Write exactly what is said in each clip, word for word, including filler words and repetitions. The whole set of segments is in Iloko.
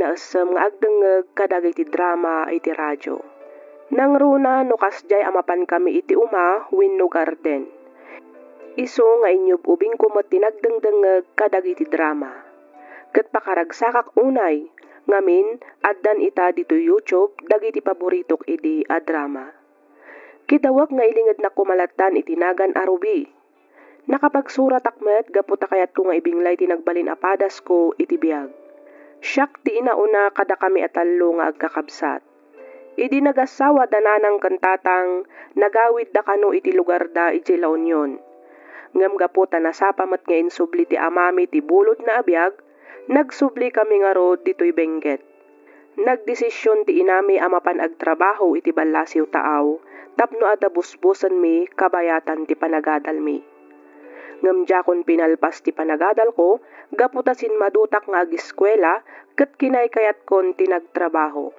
naisem nga agdengngeg kadagiti drama iti radio. Nangruna no kasdiay a mapankami iti uma wenno garden. Isu nga inyub-ubingko met ti nagdengdengngeg kadagiti drama. Ket pakaragsakak unay, ngamin, addan ita ditoy YouTube dagiti paboritok idi a drama. Kidawek nga ilingednak koma lattan iti nagan a Ruby. Nakapagsuratak met gapu ta kayatko nga ibinglay ti nagbalin a padasko iti biag. Siak ti inauna kadakami a tallo nga agkakabsat. Idi nagassawa da nanang ken tatang, nagawidda kano iti lugarda idiay La Union. Ngem gapu ta nasapa met nga insubli ti amami ti bulodna a biag, nagsublikami ngarud ditoy Benguet. Nagdesision ti inami a mapan agtrabaho iti Ballasiw Taaw tapno adda busbosenmi kabayatan ti panagadalmi. Ngem diakon pinalpas ti panagadalko gapu ta sinmadutak nga ageskuela ket kinaykayatkon ti nagtrabaho.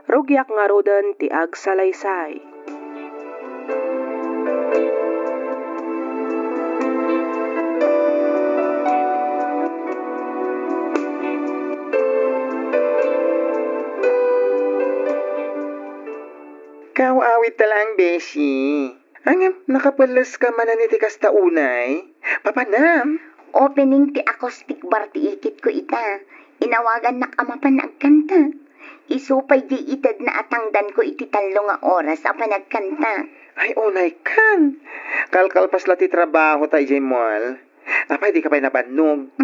Rugiak ngaruden ti agsalaysay. Kaw, awit ta laeng, beshi. Ngem, nakapelles ka manen iti kasta unay? Papanam? Opening ti acoustic bar ti ikitko ita. Inawagannak a mapan agkanta. Isu pay diay itedna a tangdanko iti tallo nga oras a panagkanta. Ay, unay kan. Kalkalpas la ti trabaho ta idiay mall. Apay, di ka pay nabannog?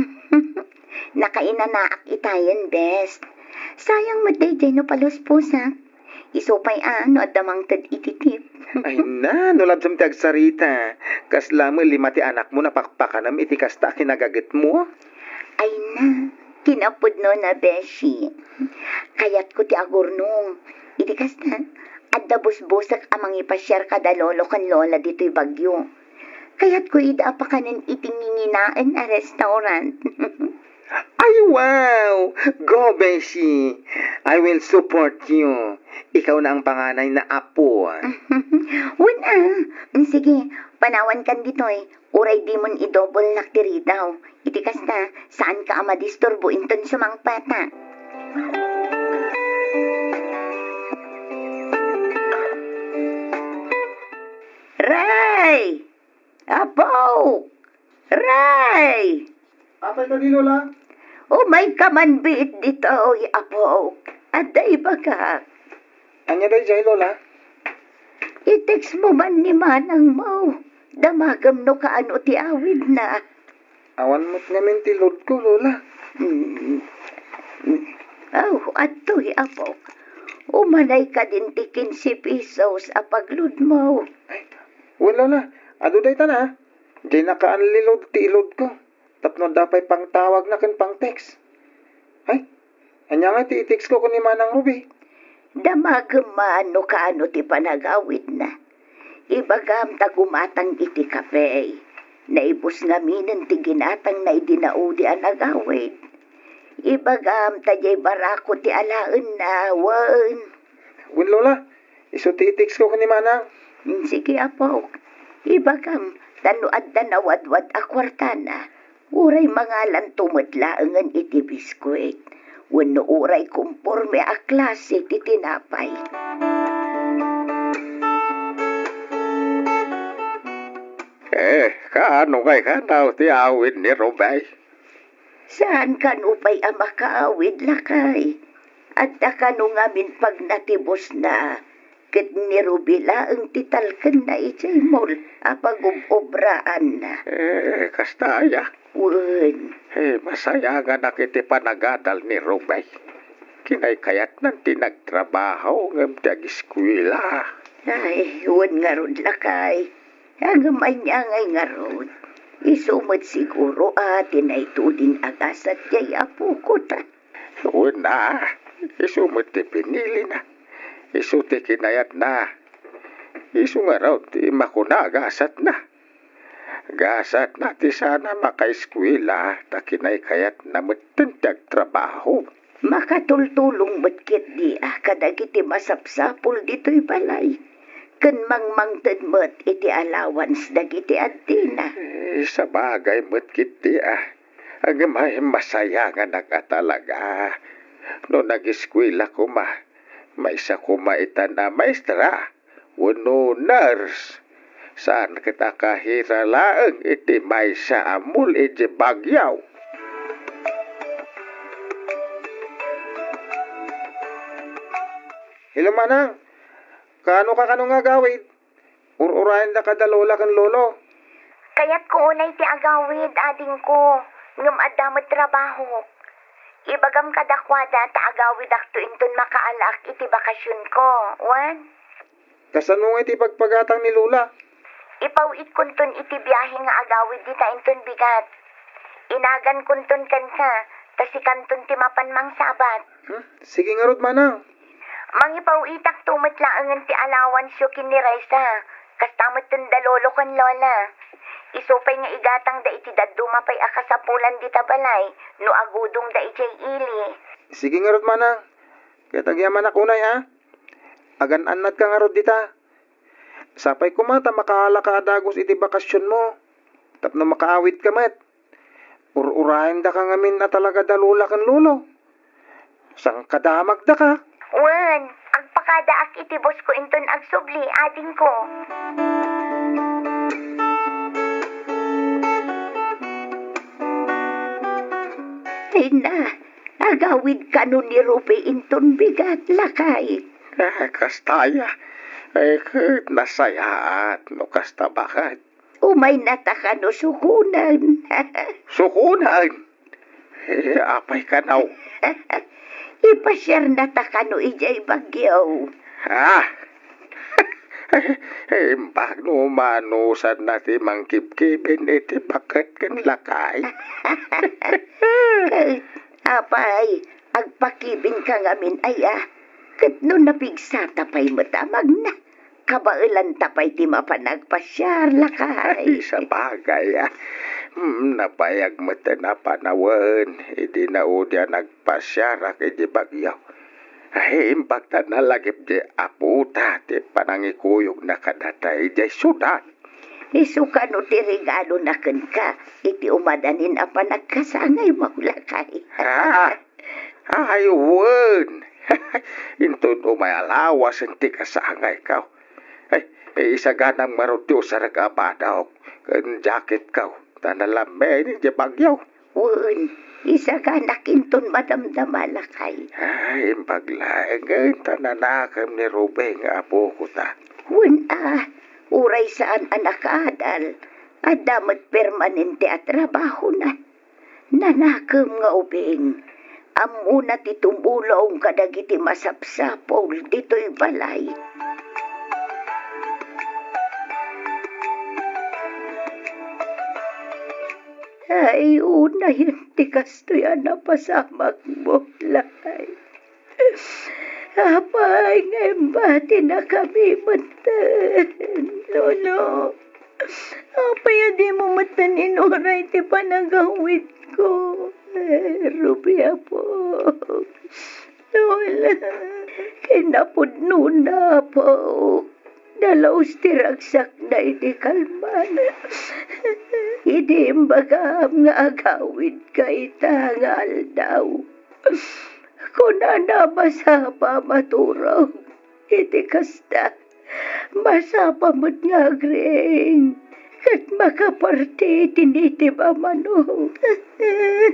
Nakainanaak itayen, bes. Sayang met daydiay no palusposak. Isu pay a no adda mangted iti tip. Ay na, no labsam ti agsarita. Kasla met lima ti anakmo napakpakanem iti kasta a kinagagetmo? Ay na, kinapudno na, beshi. Kayatko ti agurnong. Iti kasta, adda busbosek a mangipasiar kada lolo ken lola ditoy Baguio. Kayatko ida a pakanen iti nginginaen a restaurant. Ay, wow! Go, beshi! I will support you. Ikaw na ang panganay na apo. Wen a. Sige, panawan kan ditoy. Uray dimon idobelnak ti ridaw. Iti kasta, saan ka a madisturbo inton sumangpatak. Ray! Apo! Ray! Apay kadi, Lola? Umayka man biit ditoy, apok. Adda ibagak. Ania daydiay, Lola? I-text mo man ni manangmo. Damagem no kaano ti awidna. Awan met ngamin ti loadko, Lola. Aw, adtoy, apok. Umanay kadin ti quince pesos a pagloadmo. Ay, wen, Lola. Adu dayta na. Diay naka-unload ti i-loadko. Tapno adda pay pangtawagna ken pang-text. Ay, ania ngay ti i-textko ken ni Manang Ruby? Damagem man no kaano ti panagawidna. Ibagam ta gumatang iti kape. Naibus ngaminen ti ginatangna idi naudi a nagawid. Ibagam ta diay barako ti alaenna, wen. Wen, Lola, isu ti i-textko ken ni Manang. Sige, apok. Ibagam, ta no adda nawadwad a kuartana, uray mangalanto met laengen iti biskuit, wenno uray komporme a klase ti tinapay. Eh, kaano ngay kanaw ti awid ni Rubay? Saan kano pay a makaawid, lakay? Adda kano ngamin pagnatibusna, ket ni Ruby laeng ti talkenna idiay mall a pagub-obraanna. Eh, kasta aya? Wen. Eh, masayanganak iti panagadal ni Rubay. Kinaykayatnan ti nagtrabaho ngem ti ageskuela. Ay, wen ngarud, lakay. Ngem ania ngay ngarud? Isu met siguro a ti naituding a gasat diay apoko ta. Wen a, isu met ti pinilina. Isu ti kinayatna. Isu ngarud ti makuna a gasatna. Gasatna ti saan a makaeskuela ta kinaykayatna metten ti agtrabaho. Makatultulong met ketdi a kadagiti masapsapul ditoy balay, ken mangmangted met iti allowance dagiti addina. Eh, sabagay met ketdi a, ngem ay masayanganak a talaga. No nageskuela koma, maysa koma itan a maestra wenno nurse. Saan ket a kahira laeng iti maysa a mall idiay Baguio. Hello, manang. Kaano ka kano nga agawid? Ur-urayendaka da lola ken lolo. Kayatko unay ti agawid, adingko, ngem adda met trabahok. Ibagam kadakuada ta agawidakto inton makaalaak iti bakasionko, wen? Kasano nga iti pagpagatang ni lola? Ipaw-itkonton iti biahe nga agawid dita inton bigat. Inagankonton kenka, ta sikanton ti mapan mangsabat. Hmm? Sige ngarud, manang. Mangipaw-itakto met laengen ti alawansyo ken ni Raisa, kasta metten da lolo ken lola. Isu pay nga igatangda iti dadduma pay a kasapulan dita balay no agudongda idiay ili. Sige ngarud, manang. Ket agyamanak unay, a? Agan-annatka ngarud dita. Sapay koma ta makaalaka a dagus iti bakasionmo tapno makaawidka met. Ur-urayendaka ngamin a talaga da lola ken lolo. Sangkadamagdaka. Wen, agpakadaak iti bosko inton agsubli, adingko. Ay na, agawid kano ni Ruby inton bigat, lakay. Ah, kasta aya. Ay, ket nasayaat no kasta, baket. Umayna ta kano sukonen. Sukonen? Eh, apay kano? Ipasiarna ta kano idiay Baguio. Ah! Imbag no manusanna ti mangkibkiben iti baket ken lakay. Ket, apay, agpakibenka ngamin aya, ket no napigsata pay met a magna, kabaelanta pay ti mapan agpasiar, lakay. Ay, sabagay, a. Hmm, nabayag metten a panawen idi naudian agpasiarak idi Baguio. Ay, imbag ta nalagip di apota ti panangikuyogna kadata idiay siudad. Isu kano ti regalona kenka iti umadanin a panagkasangaymo, lakay. Ah! Ay, wen! Inton umay a lawasen ti kasangayko. Ay, isaganam ngarud ti usarek a badok ken jacketko, ta nalammien idiay Baguio. Wen, isaganak inton madamdama, lakay. Ay, imbag laeng ta nanakem ni Ruby nga apoko ta. Wen a, uray saan a nakaadal, adda met permanente a trabahona. Nanakem nga ubing, ammona ti tumulong kadagiti masapsapul ditoy balay. Ay, unayen ti kastoy a napasamakmo, lakay. Apay nga imbatinakami metten, Lolo? Apay a dimo metten inuray ti panagawidko? Eh, Ruby, apo. Lola, kinapudnona, apo. Nalaus ti ragsakna idi kalman. Idi imbagam nga agawidka ita nga aldaw, kunana a masapa a maturog iti kasta. Masapa met nga agriing ket makaparti iti nitib a manok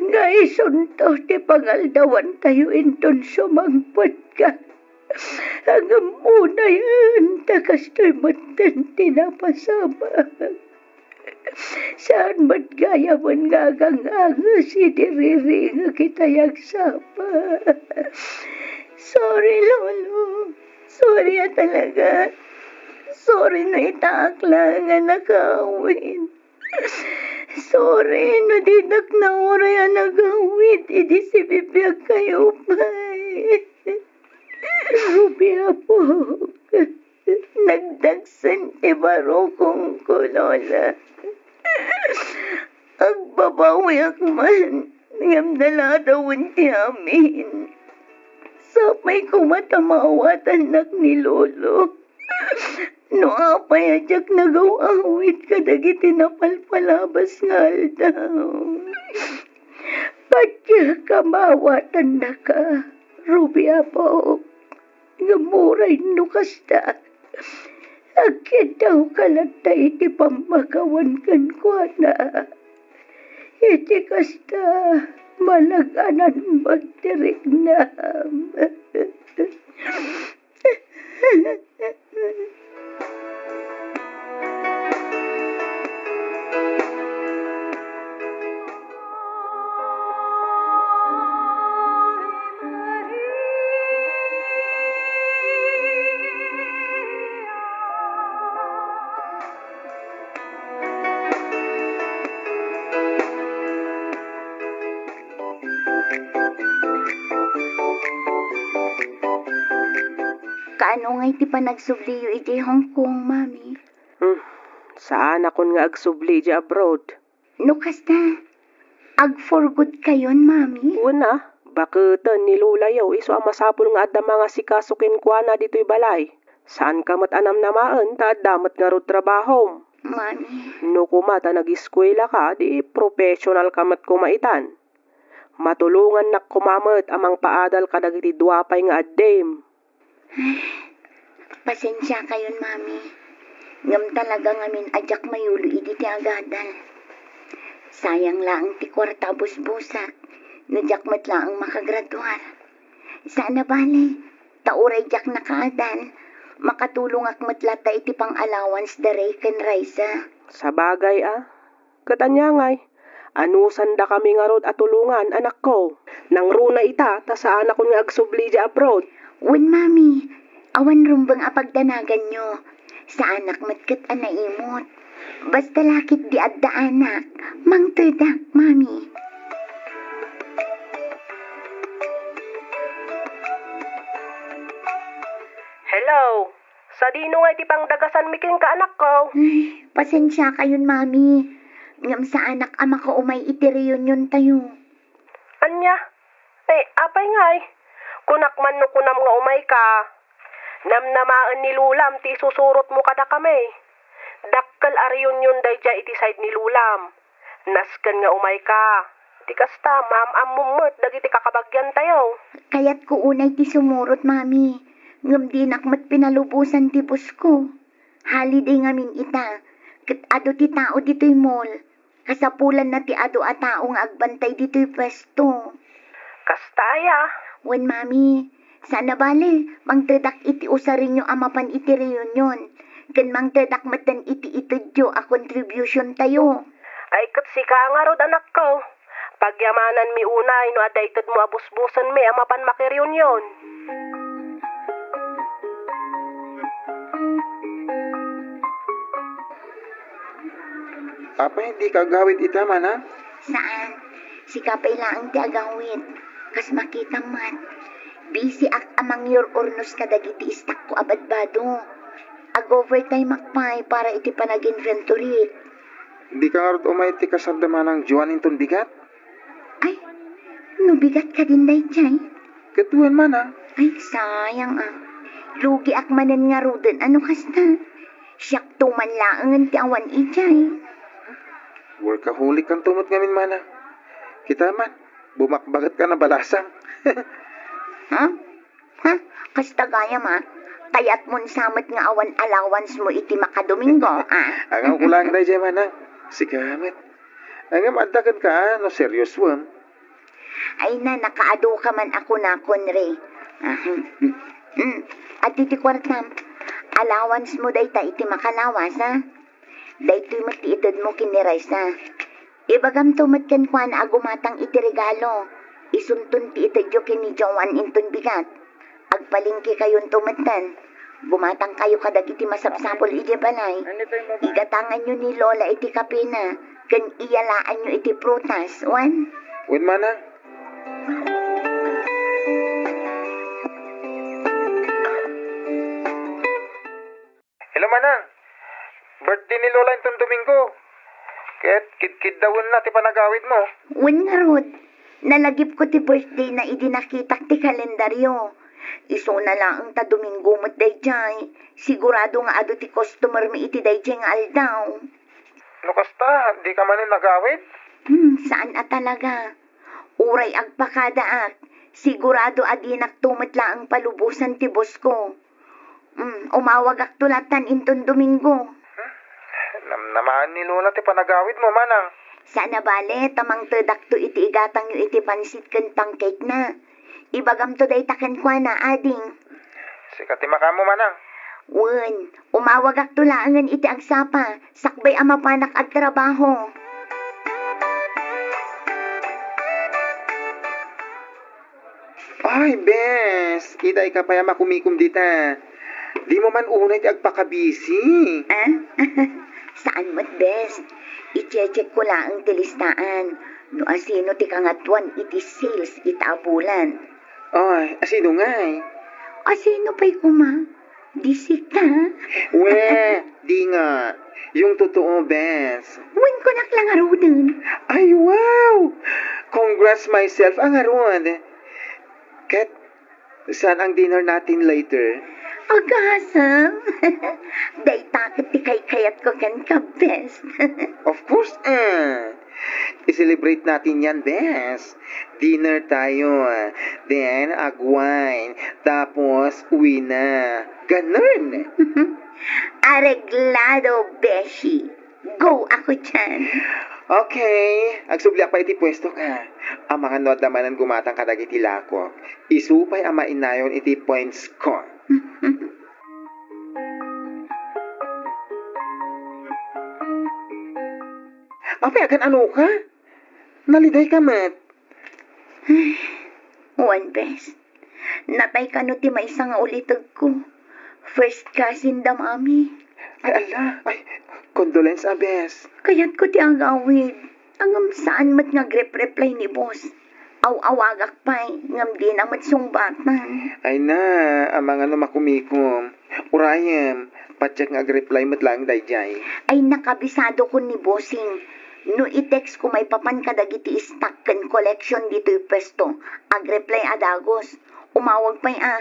nga isunto ti pangaldawantayo inton sumangpetka. Ngem unayen ta kastoy metten ti napasamak. Saan met gayamen nga aganganges idi riringek itay agsapa. Sorry, Lolo. Sorry a talaga. Sorry no itaak laeng a nakaawid. Sorry no dinak nauray a nagawid idi sibibiagkayo pay. Ruby, apo. Nagdagsen ti barukongko, Lola. Agbabawiak man, ngem naladawen ti amin. Sapay koma ta maawatannak ni Lolo. No apay a diak nagaw-awid kadagiti napalpalabas nga aldaw. Patiek a maawatannaka. Ruby, Apo, ngem uray no kasta, agkiddawka latta iti pammakawan kenkuana. Iti kasta, malag-anan met ti riknam. Kaano ngay ti panagsubliyo idiay Hong Kong, Mami? Hmm, saanakon nga agsubli idiay abroad. No kasta, ag-for good kayon, Mami? Wen a, baketen ni Lolayo isu a masapul nga adda mangasikaso kenkuana ditoy balay. Saanka met a namnamaen ta adda met ngarud trabahom. Mami. No koma ta nag-eskuelaka, di professional ka met koma itan. Matulongannak koma met a mangpaadal kadagiti dua pay nga addim. Pasensiakayon, Mami. Ngem talaga ngamin a diak mayulo idi ti agadal. Sayang laeng ti kuarta a busbusak, no diak met laeng makagraduar. Saan a bale, ta uray diak nakaadal, makatulongak met latta iti pang-allowance da Ray ken Raisa. Sabagay a, ket ania ngay? Anusandakami ngarud a tulongan, anakko. Nangruna ita, ta saanakon nga agsubli idiay abroad. Wen, Mami, awan rumbeng a pagdanaganyo. Saanak met ket a naimut. Basta la ketdi adda anak, mangtedak, Mami. Hello. Sadino ngay ti pangdagasanmi kenka, anakko? Ay, pasensiakayon, Mami. Ngem saanak a makaumay iti reunion tayo. Ania? Ay, apay ngay? Kunak man no kunam nga umayka. Namnamaen ni Lolam ti isusurotmo kadakami. Dakkel a reunion daydiay iti side ni Lolam. Nasken nga umayka. Ti kasta, maam-ammom met dagiti kakabagiantayo. Kayatko unay ti sumurot, Mami, ngem dinak met pinalubosan ti busko. Holiday ngamin ita, ket adu ti tao ditoy mall. Kasapulanna ti adu a tao nga agbantay ditoy puesto. Kasta aya? Wen, Mami. Saan a bale, mangtedak iti usarenyo a mapan iti reunion, ken mangtedak metten iti itedyo a contribution tayo. Ay, ket sika ngarud, anakko. Pagyamananmi unay no adda itedmo a busbusenmi a mapan makireunion. Apay, dika agawid ita, Manang? Saan. Sika pay laeng ti agawid. Kas makitam met, bisiak a mangyur-urnos kadagiti istakko a badbado. Ag-overtime-ak pay para iti panag-inventory. Dika ngarud umay ti kasarda Manang Juan inton bigat? Ay, no bigat kadin daydiay? Ket wen, Manang. Ay, sayang a. Lugiak manen ngaruden a no kasta. Siakto man laengen ti awan idiay. Workaholic-kanto met ngamin, Manang. Kita man, bumakbagetka a balasang. Ha? Ha? Kasta gayam a. Kayatmon sa met nga awan allowance mo iti makadomingo, a? Angawko laeng daydiay, Manang. Sika met. Ngem adda kenka, a, no seriosoem. Ay na, nakaadu ka man a kunakon, Ray. Aha. Mm. Adda ti kuartam. Allowance mo dayta iti makalawas, a? Daytoy met ti itedmo ken ni Raisa. Ibagamto met kenkuana a gumatang iti regalo. Isunton ti itedyo ken ni Joan inton bigat. Agpalengkekayonto metten. Gumatangkayo kadagiti masapsapul idiay balay. Igatanganyo ni Lola iti kapena, ken iyalaanyo iti prutas, wen? Wen, Manang. Hello, Manang. Birthday ni Lola inton Domingo. Ket kidkiddawenna ti panagawidmo. Wen ngarud, nalagipko ti birthday na idi nakitak ti kalendaryo. Isuna laeng ta Domingo met daydiay. Sigurado nga adu ti customer mi iti daydiay nga aldaw. No kasta, dika manen agawid? Hmm, saan a talaga. Uray agpakadaak, Sigurado a dinakto met laeng palubosan ti boss ko. Mm, umawagakto lattan inton Domingo. Namnamaen ni Lola ti panagawidmo, manang. Saan a bale, ta mangtedakto iti igatangyo iti pansit ken pancake na. Ibagamto dayta kenkuana, ading. Sika ti makaammo, manang. Wen, umawagakto laengen iti agsapa, sakbay a mapanak agtrabaho. Ay, bes, itay ka pay a makumikom dita. Dimo man unay ti agpakabisi. Ah? Saan met, bes. I-check ko laeng ti listaan no asino ti kangatuan iti sales ita a bulan. Ay, asino ngay? Asino pay koma? Di sika? We, di nga. Yung totoo, bes. Wen, kunak la ngaruden. Ay, wow! Congrats myself a ngarud. Ket, saan ang dinner natin later? Agasem. Dayta ket ti kaykayatko kenka, bes. Of course, eh. I-celebrate natin yan, bes. Dinner tayo, ah. Then, agwine. Tapos, uwi na. Ganun. Areglado, beshi. Go ako dyan. Okay. Agsubli pa iti pwesto ka. Amangan no adda manen gumatang kadagiti lakok. Isu pay a mainayon iti points ko. Apay, agan-ano ka? Naliday ka met. Wen, bes. Natay kano ti maysa nga ulitegko. First cousin da mami. Ay, ala. Ay, condolence, a, bes. Kayatko ti agawid. Ngem saan met nga agrep-reply ni boss. Aw-awagak pay, ngem dina met sungbatan. Ay na, amangan no makumikom. Urayem, patiek nga agreply met laeng daydiay. Ay, nakabisadokon ni Bossing. No i-text ko maipapan kadagiti stock ken collection ditoy pwesto, agreply a dagus. Umawag pay a.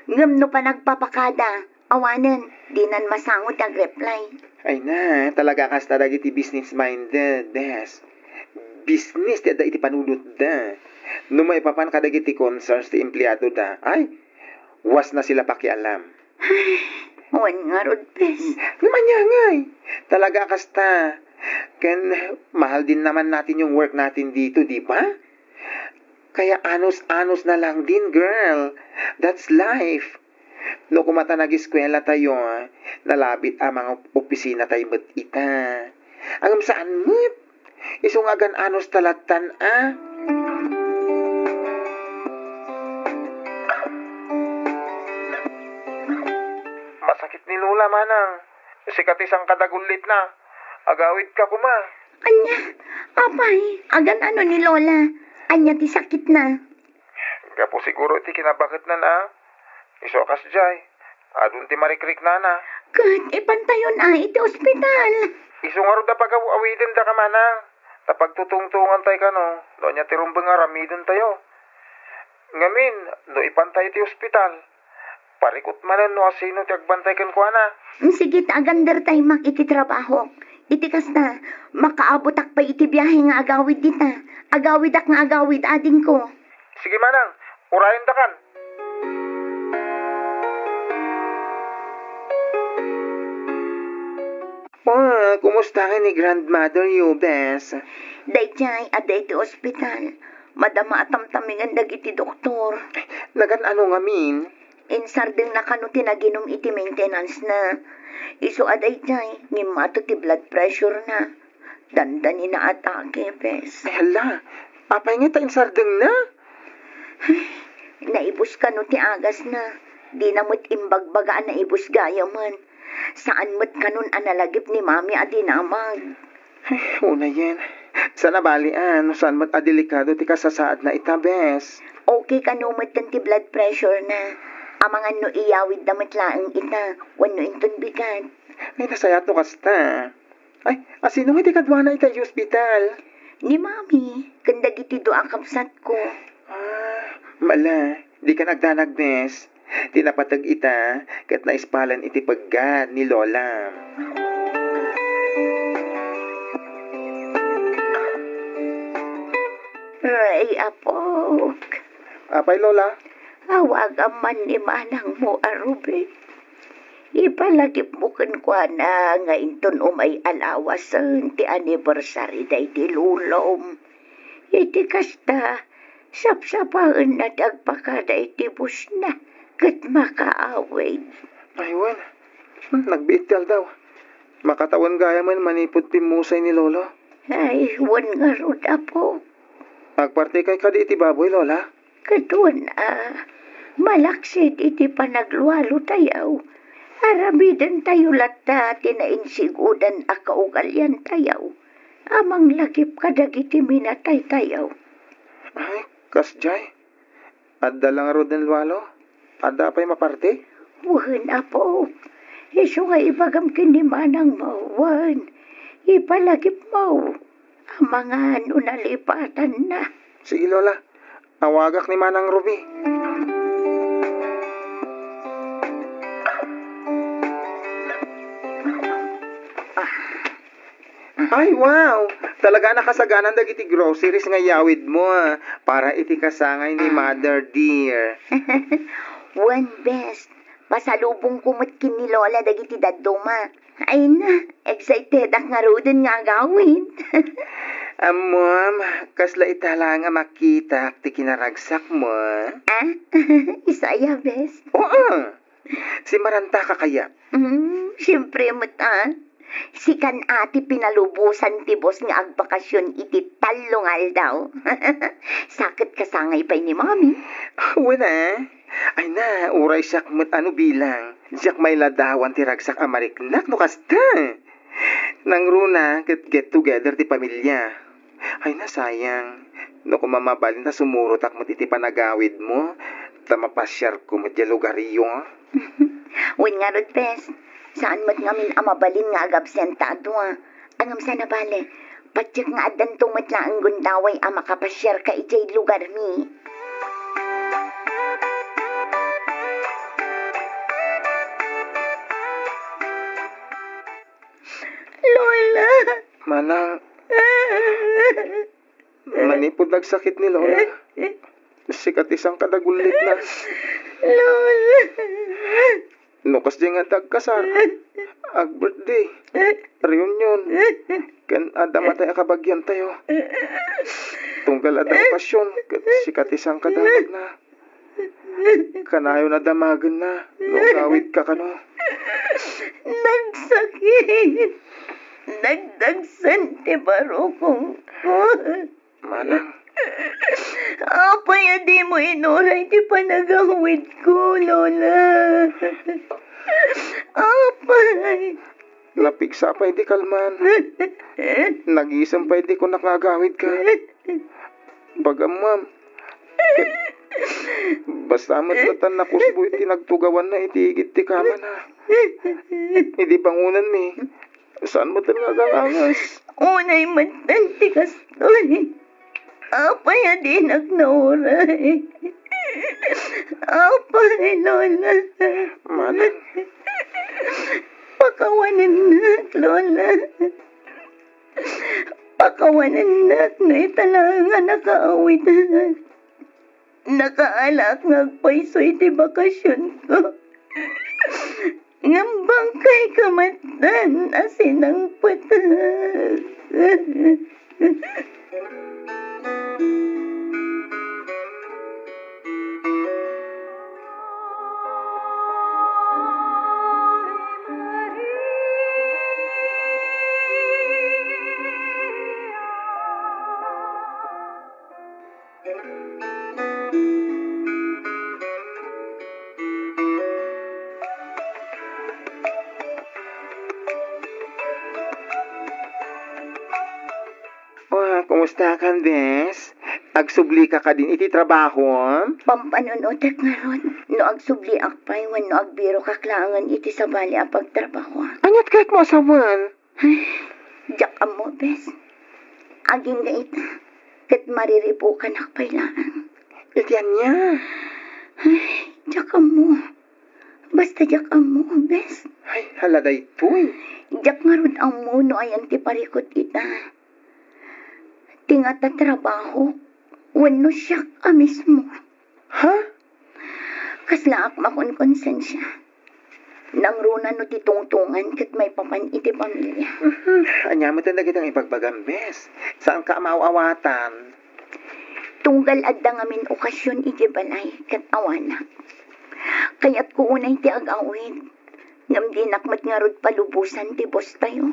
Ngem no panagpapakada, awanen, dinan masango ti agreply. Ay na, talaga kasta dagiti business-minded, bes. Business ti adda iti panunotda. No maipapan kadagiti concerns ti empleadoda, ay, was na sila pakialam. Ay, wen ngarud, bes. Ngem ania ngay? Talaga a kasta. Ken mahal din naman natin yung work natin dito, di ba? Kaya anos-anos na lang din, girl. That's life. No koma ta nag-eskuelatayo, nalabit a mga opisinatayo met ita. Ngem saan met? Isu nga agan-anos ta lattan a. Masakit ni Lola, manang. Sika ti sangkad a gullitna. Agawidka koma. Ania? Apay, agan-ano ni Lola? Ania ti sakitna? Gapu siguro iti kinabaketnan a. Isu a kasdiay, adun ti marikriknana. Ket ipantayon a iti ospital. Isu ngarud a pagaw-awidenda ka, manang. Ta pagtutungtungantay kano, no ania ti rumbeng nga aramidentayo. Ngamin, no ipantay iti ospital, parikut manen no asino ti agbantay kenkuana. Sige, ta agandertay mak iti trabahok. Iti kasta, makaabotak pay iti biahe nga agawid dita. Agawidak nga agawid, adingko. Sige, manang, urayendakan. Oh, kumusta nga ni grandmother you, bes? Daydiay, adda iti ospital. Madama a tamtamigan dagiti doktor. Nagan-ano ngamin? Insardengna kano ti naginum iti maintenance na. Isu a daydiay, ngimmato ti blood pressure na. Dandanina a atake, bes. Ay, hala. Apay nga ta insardengna? Naibus kano ti agasna. Dina met imbagbaga a naibus gayamen. Saan met kanon a nalagip ni Mami a dinamag. Ay, unayen. Saan a bali a, no saan met a delikado ti kasasaadna ita, bes. Okay kano met ti blood pressure na. Amangan no iyawidda met laeng ita, wenno inton bigat. Ay, nasayaat no kasta. Ay, asino nga ti kaduana ita iti ospital? Ni Mami, ken dagiti dua a kabsatko. Ah, mala, dikan agdanag, bes. Ti napateg ita, ket naispalen iti pegga ni Lola. Ray, apok. Apay, Lola? Awagam man ni manangmo a Ruby. Ipalagipmo kenkuana nga inton umay a lawasen ti annibersari daydi lolom. Iti kasta, sapsapaenna ti agpakada iti busna ket makaawid. Ay, wen. Hmm, nagbiit ti aldaw. Makatawen gayamen manipud pimmusay ni Lolo. Ay, wen ngarud, Apo. Agpartikay kadi iti baboy, Lola? Ket wen a, malaksid iti panaglualotayo, aramidentayo latta ti nainsigudan a kaugaliantayo a manglagip kadagiti minataytayo. Ay, kasdiay? Adda la ngaruden lualo? Adda pay maparti? Wen, Apo. Isu nga ibagam ken ni manangmo, wen, ipalagipmo a mangan no nalipatanna. Sige, Lola. Awagak ni Manang Ruby. Ay, wow! Talaga a nakasaganan dagiti groceries nga iyawidmo, ah, para iti kasangay ni Mother dear. Wen, bes, pasalubongko met ken ni Lola dagiti dadduma. Ay na, excitedak ngaruden nga agawid. Ammom, kasla ita laeng a makitak ti kinaragsakmo. Ah? Isu aya, bes? Oo. Simmarantaka kayat? Mm, siempre met, ah. Sikan a ti pinalubosan ti boss nga agbakasyon iti tallo nga aldaw. Sa ket kasangay pay ni Mami. Wen a. Ay na, uray siak met a no bilang. Diak mailadawan ti ragsak a mariknak no kasta. Nangruna ket get together ti pamilya. Ay, nasayang. No koma mabalin ta sumurotak met iti panagawidmo, ta mapasiarko met diay lugaryo. Wen ngarud, bes, saan met ngamin a mabalin nga agabsenta a dua. Ngem saan a bale, patiek nga addanto met laeng gundaway a makapasiarka idiay lugarmi. Lola! Manang, manipud nagsakit ni Lola, sikat ti sangkad a gullitna. Lola! No kasdiay nga adda agkasar, ag-birthday, reunion, ken adda matay a kabagiantayo. Tunggal adda okasyon, ket sikat ti sangkad a dagna. Kanayon a damagenna no agawidka kano. Nagsakit. Nagdagsen ti barukongko. Manang. Apay a dimo inuray ti panagawidko, Lola? Apay. Napigsa pay ti kalman. Nagisem pay ti kunak nga agawidka. Pagammam. Basta met latta nakusbo iti nagtugawanna iti igid ti kamana. Idi bangonenmi, saan met nga agangangas. Unay met ti kastoy. Apay a dinak nauray? Apay, Lola. Manang. Pakawanennak, Lola. Pakawanennak no ita laeng a nakaawidak. Nakaalaak nga agpayso iti bakasionko. Ngem bangkayko metten a sinangpetak. Ah, kumusta ka, bes? Agsublika kadin iti trabaho? Pampanunotek ngarud, no agsubliak pay wenno agbirokak laengen iti sabali a pagtrabaho. Aniat kayatmo a sawen? Ay, diak ammo, bes. Agingga ita, ket mariribukanak pay laeng. Iti ania? Ay, diak ammo. Basta diak ammo, bes. Ay, hala daytoy. Diak ngarud ammo no ayan ti parikut ita. Ti ngata trabaho, wenno siak a mismo. Ha? Kaslaak makonkonsensia. Nangruna no ti tungtungan ket maipapan iti pamilya. Mhm. Ania met dagiti ibagbagam, bes? Saanka a maaw-awatan? Tunggal adda ngamin okasion iti balay ket awanak. Kayatko unay ti agawid, ngem dinak met ngarud palubosan ti bostayo.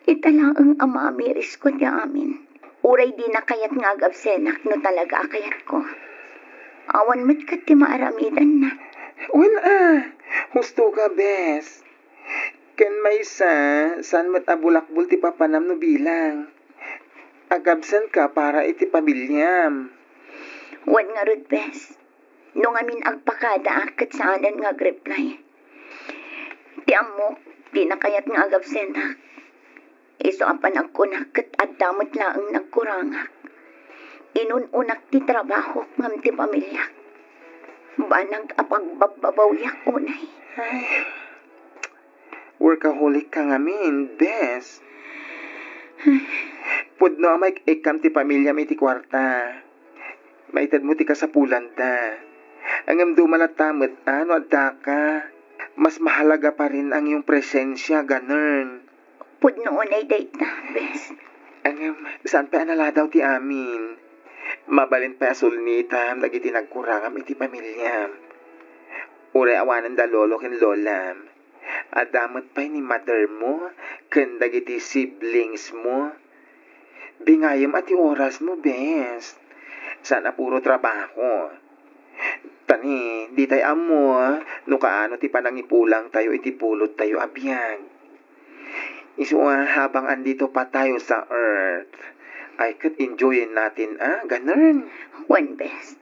Ita laeng a maamirisko ti amin. Uray dina kayat nga agabsenak no talaga a kayatko. Awan met ket ti maaramidanna. Wen a, husto ka, bes. Ken maysa, saan met a bulakbol ti papanam no bilang. Agabsenka para iti pamiliam. Wen ngarud, bes. No ngamin agpakadaak ket saanen nga agreply. Ti ammok, dina kayat nga agabsenak. Isu a panagkunak ket adda met laeng nagkurangak. Inun-unak ti trabahok ngem ti pamiliak. Banag a pagbabbabawiak unay. Ay, workaholic ka ngamin, bes. Pudno a maik-ikkam ti pamiliam iti kuarta. Maitedmo ti kasapulanda. Ngem duma latta met a no addaka. Mas mahalaga pa rin ang iyong presensya, ganun. Pudno unay dayta, bes. Ngem, saan pay a naladaw ti amin? Mabalin pay a sulnitam dagiti nagkurangam iti pamiliam. Uray awanen da lolo ken lolam. Adda met pay ni mother mo ken dagiti siblings mo. Bingayem a ti oras mo, bes. Saan a puro trabaho. Tani, ditay ammo no kaano ti panangipulang tayo iti pulot tayo a biag. Isu a habang andito pa tayo sa earth, ay ket enjoyin natin, ah, ganun. Wen, bes.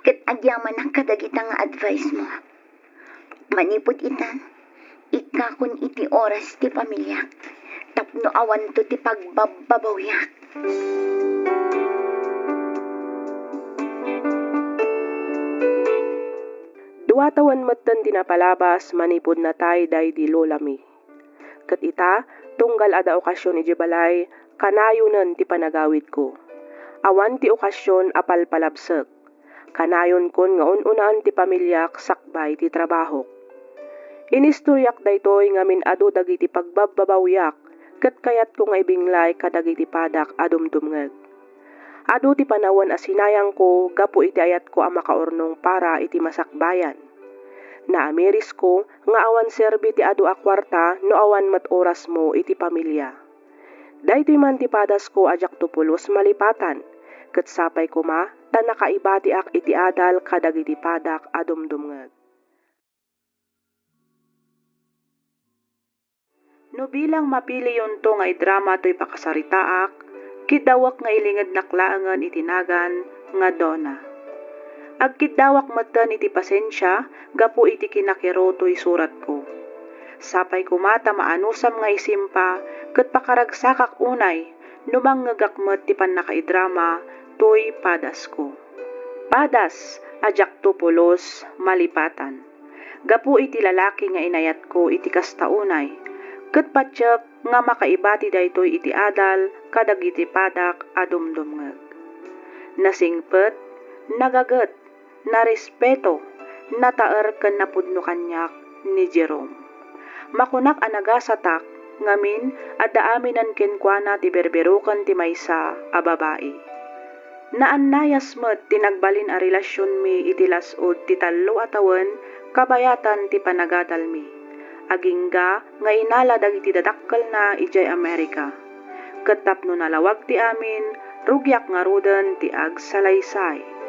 Ket agyamanak kadagita nga advice mo. Manipud ita, ikkakon iti oras ti pamiliak tapno awanto ti pagbabbabawiak. Dua tawen metten ti napalabas manipud natay daydi lolami. Ket ita, tunggal adda okasion idiay balay, kanayonen ti panagawidko. Awan ti okasion a palpalabsek. Kanayonkon nga un-unaen ti pamiliak sakbay ti trabahok. Inistoriak daytoy ngamin adu dagiti pagbabbabawiak ket kayatko nga ibinglay kadagiti padak a dumdumngeg. Adu ti panawen a sinayangko gapu iti ayatko a makaurnong para iti masakbayan. Naamirisko nga awan serbi ti adu a kuarta no awan met orasmo iti pamilia. Daytoy man ti padasko a diakto pulos malipatan, ket sapay koma ta nakaibatiak iti adal kadagiti padak a dumdumngeg. No bilang mapiliyonto nga idrama toy pakasaritaak, kiddawek nga ilingednak laengen iti nagan nga Donna. Agkiddawak metten iti pasensia gapu iti kinakiro toy suratko. Sapay koma ta maanusam nga isimpa ket pakaragsakak unay no mangngegak met ti pannakaidrama toy padasko. Padas a diakto pulos malipatan. Gapu iti lalaki nga inayatko iti kasta unay, ket patiek nga makaibati daytoy iti adal kadagiti padak a dumdumngeg. Nasingpet, nagaget, narespeto, nataer ken napudno kaniak ni Jerome. Makunak a nagasatak, ngamin, adda aminen kenkuana ti berberoken ti maysa a babai. Naannayas met ti nagbalin a relasionmi iti las-ud ti tallo a tawen kabayatan ti panagadalmi, agingga nga inala dagiti dadakkelna idiay Amerika. Ket tapno nalawag ti amin, rugiak ngaruden ti agsalaysay.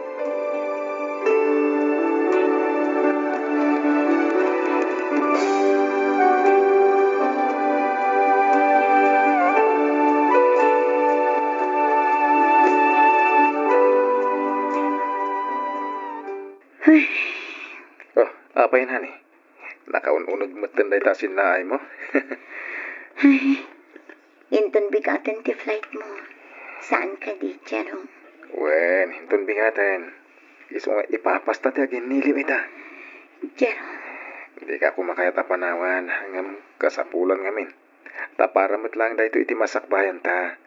Ay. Oh, apay, honey? Nakaun-uneg metten dayta sinnaaymo? Ay, inton bigaten ti flight mo. Saan kadi, Jerome? Wen, inton bigaten. Isu nga ipapasta ti aginniliw ita. Jerome. Dika kumakayat a panawan, ngem kasapulan ngamin. Ta para met laeng daytoy iti masakbayanta.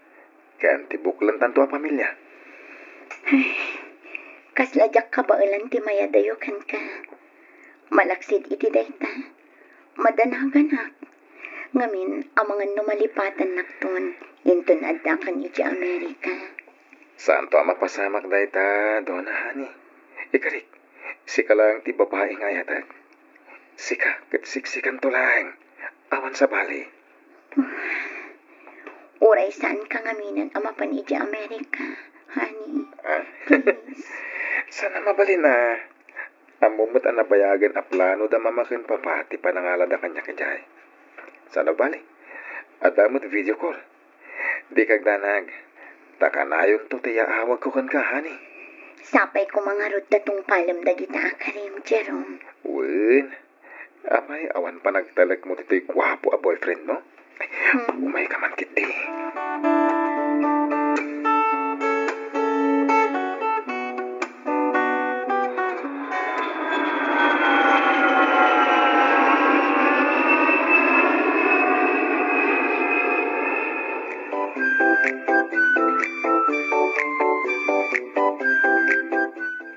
Ken ti buklentanto a pamilia. Ay, Kasla diak kabaelan ti mayadayo kenka. Malaksid iti dayta, madanaganak. Ngamin, amangan no malipatannakton inton addakan iti Amerika. Saanto a mapasamak dayta, Dona Honey. Ikarik, sika laeng ti babai nga ayatek. Sika ket siksikanto laeng. Awan sabali. Uray saanka ngaminen a mapan iti Amerika, honey. Ah. Please. Saan a mabalin a. Ammom met a nabayagen a plano da mama ken papa ti panangalada kaniak idiay. Saan a bali? Adda met video call. Dika agdanag. Ta kanayonto ti yaawagko kenka, honey. Sapay koma ngarud ta tungpalem dagita a karim, Jerome. Wen. Apay, awan panagtalekmo ditoy guapo a boyfriend mo? Ay, hmm, umayka man ketdi.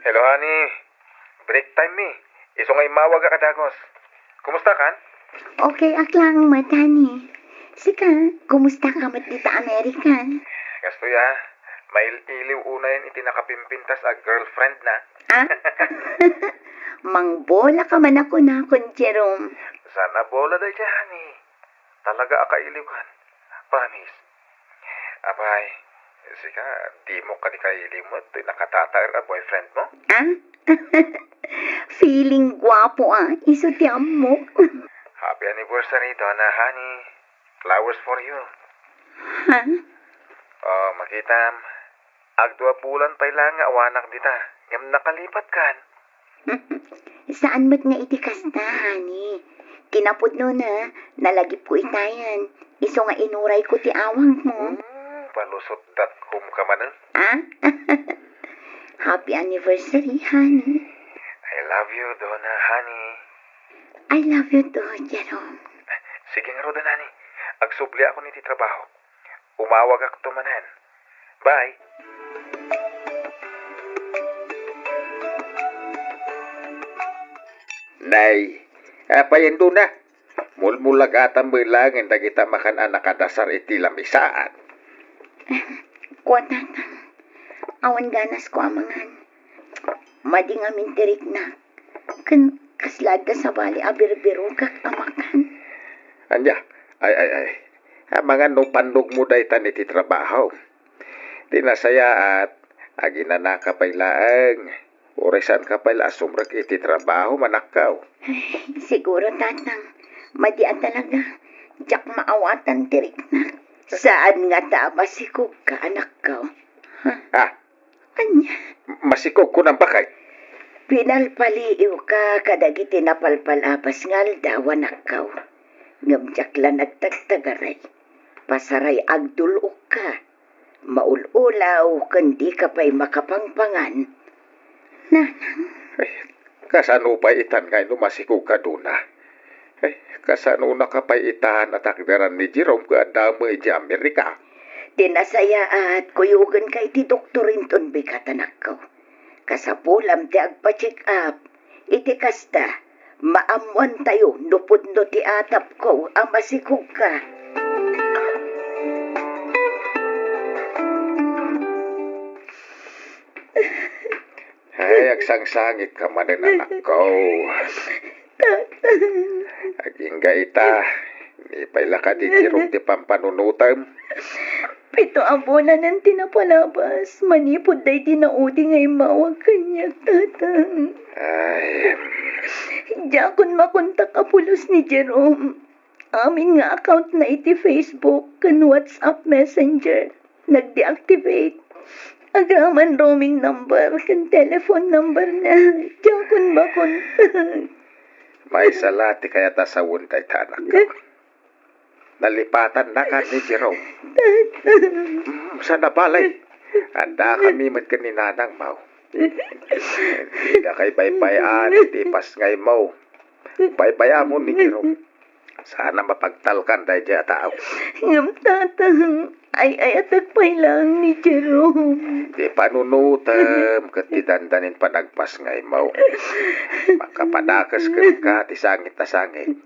Hello, honey. Break time mi. Isu nga immawagak a dagus. Kumustakan? Okay ak laeng met, honey. Sika, kumustaka met dita Amerika? Kastoy a, mail-iliw unayen iti nakapimpintas a girlfriend na. Ah? Mangbola ka man a kunakon, Jerome. Saan a bola dayta, honey. Talaga a kailiwkan. Promise. Apay, sika, dimo kadi kailiw met toy nakatataer a boyfriend mo? Ah? Feeling guapo a, isu ti ammok. Happy anniversary, Donna Honey. Flowers for you. Ha? Oh, makitam. Agdua bulan pay laeng nga awanak dita, ngem nakalipatkan. Saan met nga iti kasta, honey. Kinapudnona, nalagipko itayan, isu nga inurayko ti awagmo. Hmm, palusot dot com ka manen. Ah? Happy anniversary, honey. I love you, Donna, honey. I love you too, Jerome. Sige ngaruden, honey. Agsubliakon iti trabaho. Umawagakto manen. Bye. Nay, apayen, Donna? Mulmulagatam met laengen dagita makan a nakadasar iti lamisaan. Kua, Tatang. Awan ganasko a mangan. Madi ngamin ti riknak. Ken kasla adda sabali a birbirokak a makan. Ania? Ay, ay, ay. Amangan no pannogmo daytan iti trabaho. Ti nasayaat, aginanaka pay laeng. Uray saanka pay la a sumrek iti trabaho, manakkaw. Ay, siguro, Tatang. Madi a talaga. Diak maawatan ti riknak. Saan ngata a masikogka, anakkaw? Ha? Ah, Ania? Masikog, kunam, bakay? Pinalpaliiwka kadagiti napalpalabas nga aldaw, anakkaw. Ngem diak la nagtagtagaray. Pasaray agdul-okka. Maul-ulaw ken dika pay makapangpangan. Nanang. Ay, kasano pay itan nga no masikogka, Donna? Ay, kasanonaka pay itan a takderan ni Jerome ket adda met idiay Amerika? Ti nasayaat, kuyogenka iti doktor inton bigat, anakko. Kasapulam ti agpa-check up. Iti kasta, maammoantayo no pudno ti atapko a masikogka. Ay, agsangsangitka manen, anakko. Agingga ita, ni pay la kadi ti rugti pampanunotem. Pito a bulanen ti napalabas, manipud daydi naudi nga immawag kaniak, Tatang. Ay. Diakon makontak a pulos ni Jerome. Amin nga account na iti Facebook ken WhatsApp Messenger, nag-deactivate. Agraman roaming number ken telephone number na. Diakon makontak. Maysa la ti kayat a sawen dayta, anakko. Nalipatannaka ni Jerome. Mm, saan a bali. Addakami met ken ni nanangmo. Didakay baybay-an ti ipasngaymo. Baybay-amon ni Jerome. Saan a mapagtalkan daydiay a tao. Ngem, Tatang, ay-ayatek pay laeng ni Jerome. Ti panunotem ket ti dandanin panagpasngaymo. Makapadakes kenka ti sangit a sangit.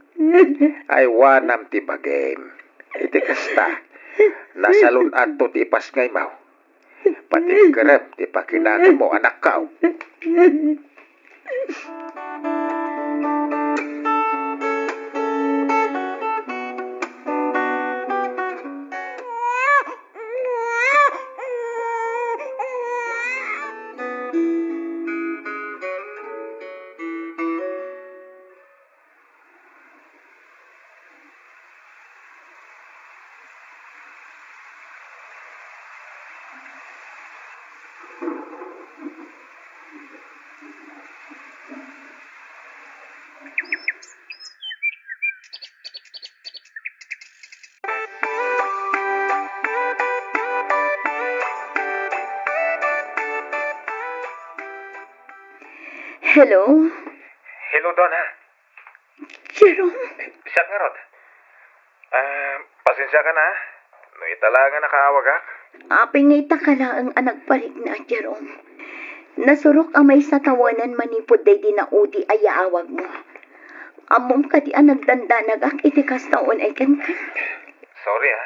Aywanam ti bagim. Iti kasta, nasalun-atto ti ipasngaymo. Patigkerem ti pakinakemmo, anakko. Hello? Hello, Dona. Jerome? Siak ngarud. Ah, pasensiakan, ha, no ita laeng a nakaawagak. Apay nga ita ka laeng a nagparikna, Jerome? Nasurok a maysa tawenan manipud daydi naudi a yaawagmo. Ammom kadi a nagdandanagak iti kasta unay kenka? Sorry, ha.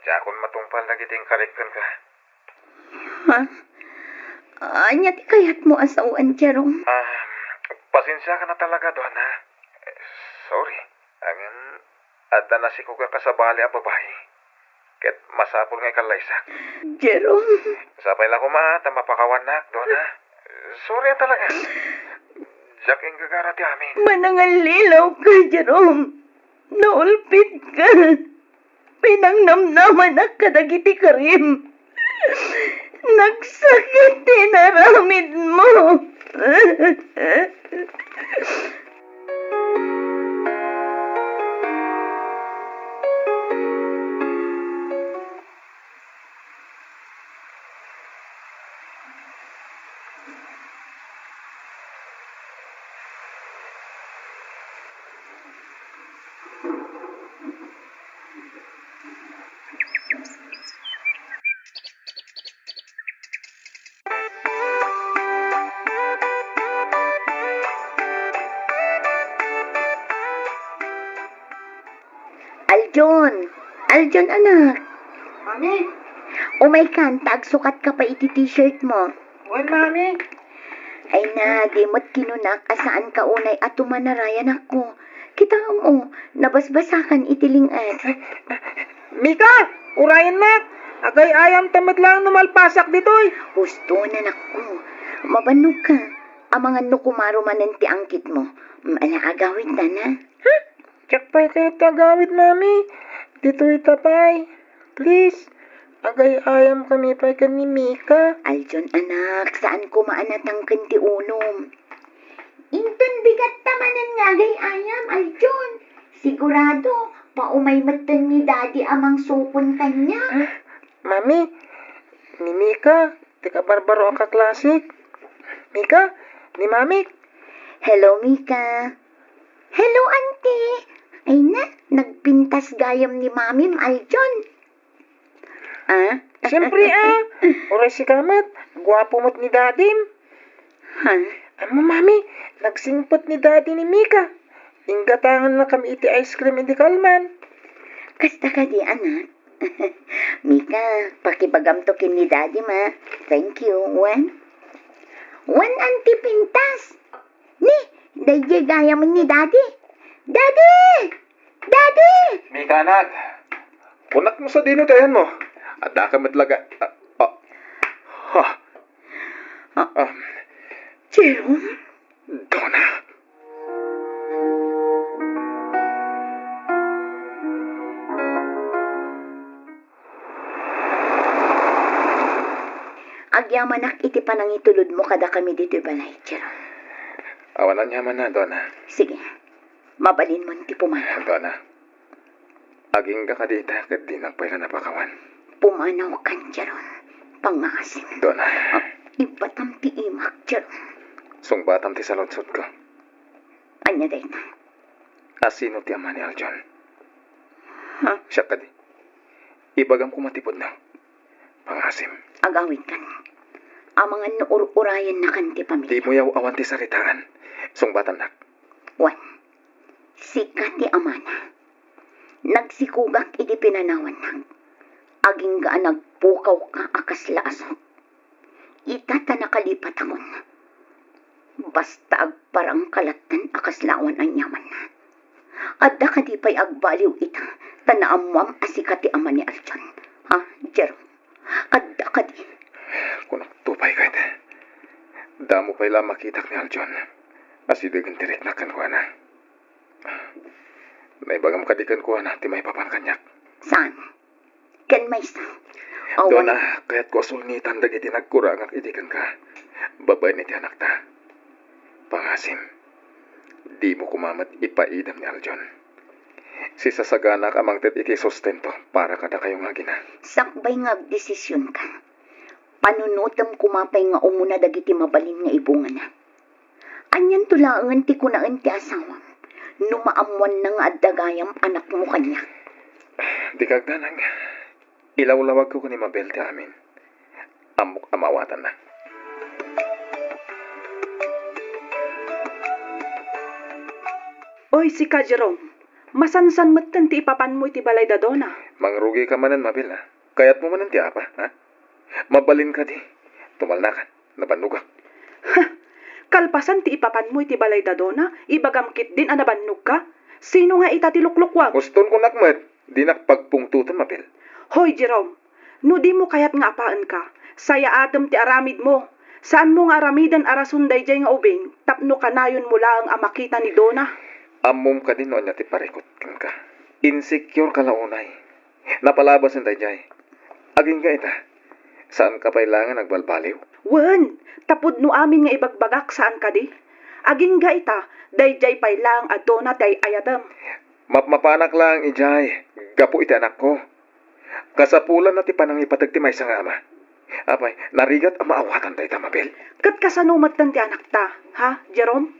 Diakon matungpal dagiti inkarik kenka. Ha? Ania ti kayatmo a sawen, Jerome? Ah, pasensiakan a talaga, Dona. Sorry. Ngem, adda nasikog a kasabali a babai. Ket masapul nga ikallaysak. Jerome. Sapay la koma ta mapakawannak, Dona. Sorry a talaga. Diak inggagara ti amin. Manangallilaw ka, Jerome. Naulpit ka. Pinangnamnamanak kadagiti karim. Nagsakit ti inaramidmo. Aljon! Aljon, anak! Mami! Umaykan, ta agsukatka pay iti t-shirt mo. Wen, Mami. Ay na, di met kinunak a saanka unay a tumanarayan, anakko. Kitaem, o, nabasbasakan iti ling-at. Mika, urayennak! Agay-ayamta met laeng no malpasak ditoy. Husto, anakko. Mabannogka. Amangan no kumaro manen ti angkitmo. Mm, ala, agawidtan, ha? Diak pay kayat ti agawid, Mami. Ditoyta pay. Please. Agay-ayamkami pay ken ni Mika. Aljon, anak, saan koma a natangken ti ulom. Inton bigatta manen nga agay-ayam, Aljon. Sigurado, paumay metten ni Daddy a mangsukon kaniak. Ah, Mami, ni Mika, ti kabarbaro a kaklasik. Mika, ni Mamik. Hello, Mika. Hello, Auntie. Ay na, nagpintas gayam ni Mamim, Aljon. Ah? Siyempre, ah. Uray sika met, guapo met ni Dadim. Ha? Ammom, Mami, nagsingpet ni Daddy ni Mika. Inggatangannakami iti ice cream idi kalman. Kasta kadi, anak? Mika, pakibagamto ken ni Daddy, ma. Thank you. Wen? Wen, Auntie, pintas. Ni, daydiay gayam ni Daddy. Daddy! Daddy! Mika, anak. Kunak mo sadino ti ayanmo. Addaka met laga. Ah, ah. Ha. Ah. Ah. Jerome? Donna. Agyamanak iti panangitulodmo kadakami ditoy balay, Jerome. Awan aniamanna, Donna. Sige. Mabalinmon ti pumanaw. Donna. Agingga kadi ita ket dinak pay la napakawan. Pumanawkan, Jerome. Pangngaasim. Donna. Ah, ibbatam ti imak, Jerome. Sungbatam ti saludsodko. Ania dayta? Asino ti ama ni Aljon? Ha? Siak kadi. Ibagam koma ti pudno. Pangasim. Agawidkan. Amangan no ur-urayennakan ti pamilya. Dimo yaw-awan ti saritaan. Sungbatannak. Wen, sika ti amana. Nagsikogak iti pinanawannak. Agingga a nagpukawka a kasla asuk. Ita ta nakalipatakon. Basta agparangka lattan a kasla awan aniamanna. Adda kadi pay agbaliw ita ta naammoam a sika ti ama ni Aljon? Ha, Jerome? Adda kadi? Kunakto pay ket, damo pay la a makitak ni Aljon. Asidegen ti riknak kenkuana. Naibagam kadi kenkuana ti maipapan kaniak? Saan? Ken maysa. Awan. Dona, kayatko a sulnitan dagiti nagkurangak idi kenka, babaen iti anakta. Pangasim, dimo koma met ipaidam ni Aljon. Sisasaganak a mangted iti sustento para kadakayo nga agina. Sakbay nga agdesisionka, panunotem koma pay nga umuna dagiti mabalin nga ibungana. Anianto laengen ti kunaen ti asawam no maammoanna nga adda gayam anakmo kaniak? Dika agdanag. Ilawlawagko ken ni Mabel ti amin. Ammok a maawatanna. Oy, sika, Jerome, masansan metten ti ipapanmo iti balay da Dona. Mangrugika manen, Mabel, a. Kayatmo manen ti apa, ha? Mabalin kadi. Tumalnakan. Nabannogak. Kalpasan ti ipapanmo iti balay da Dona, ibagam ketdin a nabannogka? Sino nga ita ti luklukkuam? Uston kunak met, dinak pagpungtoten, Mabel. Hoy, Jerome, no dimo kayat nga apaenka, sayaatem ti aramidmo. Saanmo nga aramiden a rason daydiay nga ubing tapno kanayonmo laeng a makita ni Dona. Ammom kadi no ania ti parikut kenka. Insecure ka la unay. Napalabasen daydiay. Agingga ita, saanka pay laengen agbalbaliw? Wen, ta pudno amin nga ibagbagak, saan kadi? Agingga ita, daydiay pay laeng a Dona ti ay-ayatem. Mapmapanak laeng idiay gapu iti anakko. Kasapulanna ti panangipateg ti maysa nga ama. Apay, narigat a maawatan dayta, Mabel? Ket kasano metten ti anakta, ha, Jerome?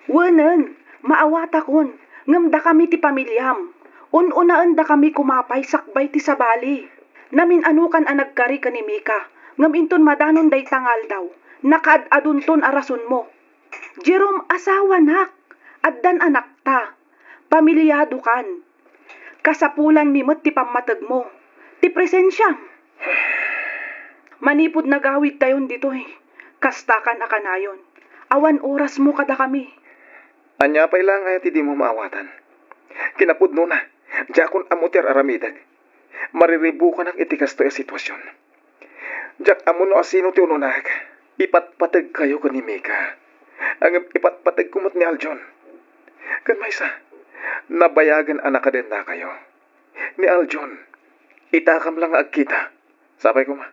Wenen, maawatakon, ngem dakami ti pamiliam. Un-unaendakami koma pay sakbay ti sabali. Namin-anokan a nagkari ken ni Mika, ngem inton madanon dayta nga aldaw, nakaad-adonton a rasonmo. Jerome, asawanak, addan anakta, pamiliadokan. Kasapulanmi met ti pammategmo, ti presensiam. Manipud nagawidtayon ditoy, kastakan a kanayon, awan orasmo kadakami. Ania pay laeng aya ti dimo maawatan? Kinapudnona, diakon ammo ti ar-aramidek. Mariribukanak iti kastoy a sitwasion. Diak ammo no asino ti ununaek. Ipatpategkayo ken ni Mika. Ngem ipatpategko met ni Aljon. Ken maysa, nabayagen a nakadennakayo. Ni Aljon, itakam la nga agkita. Sapay koma,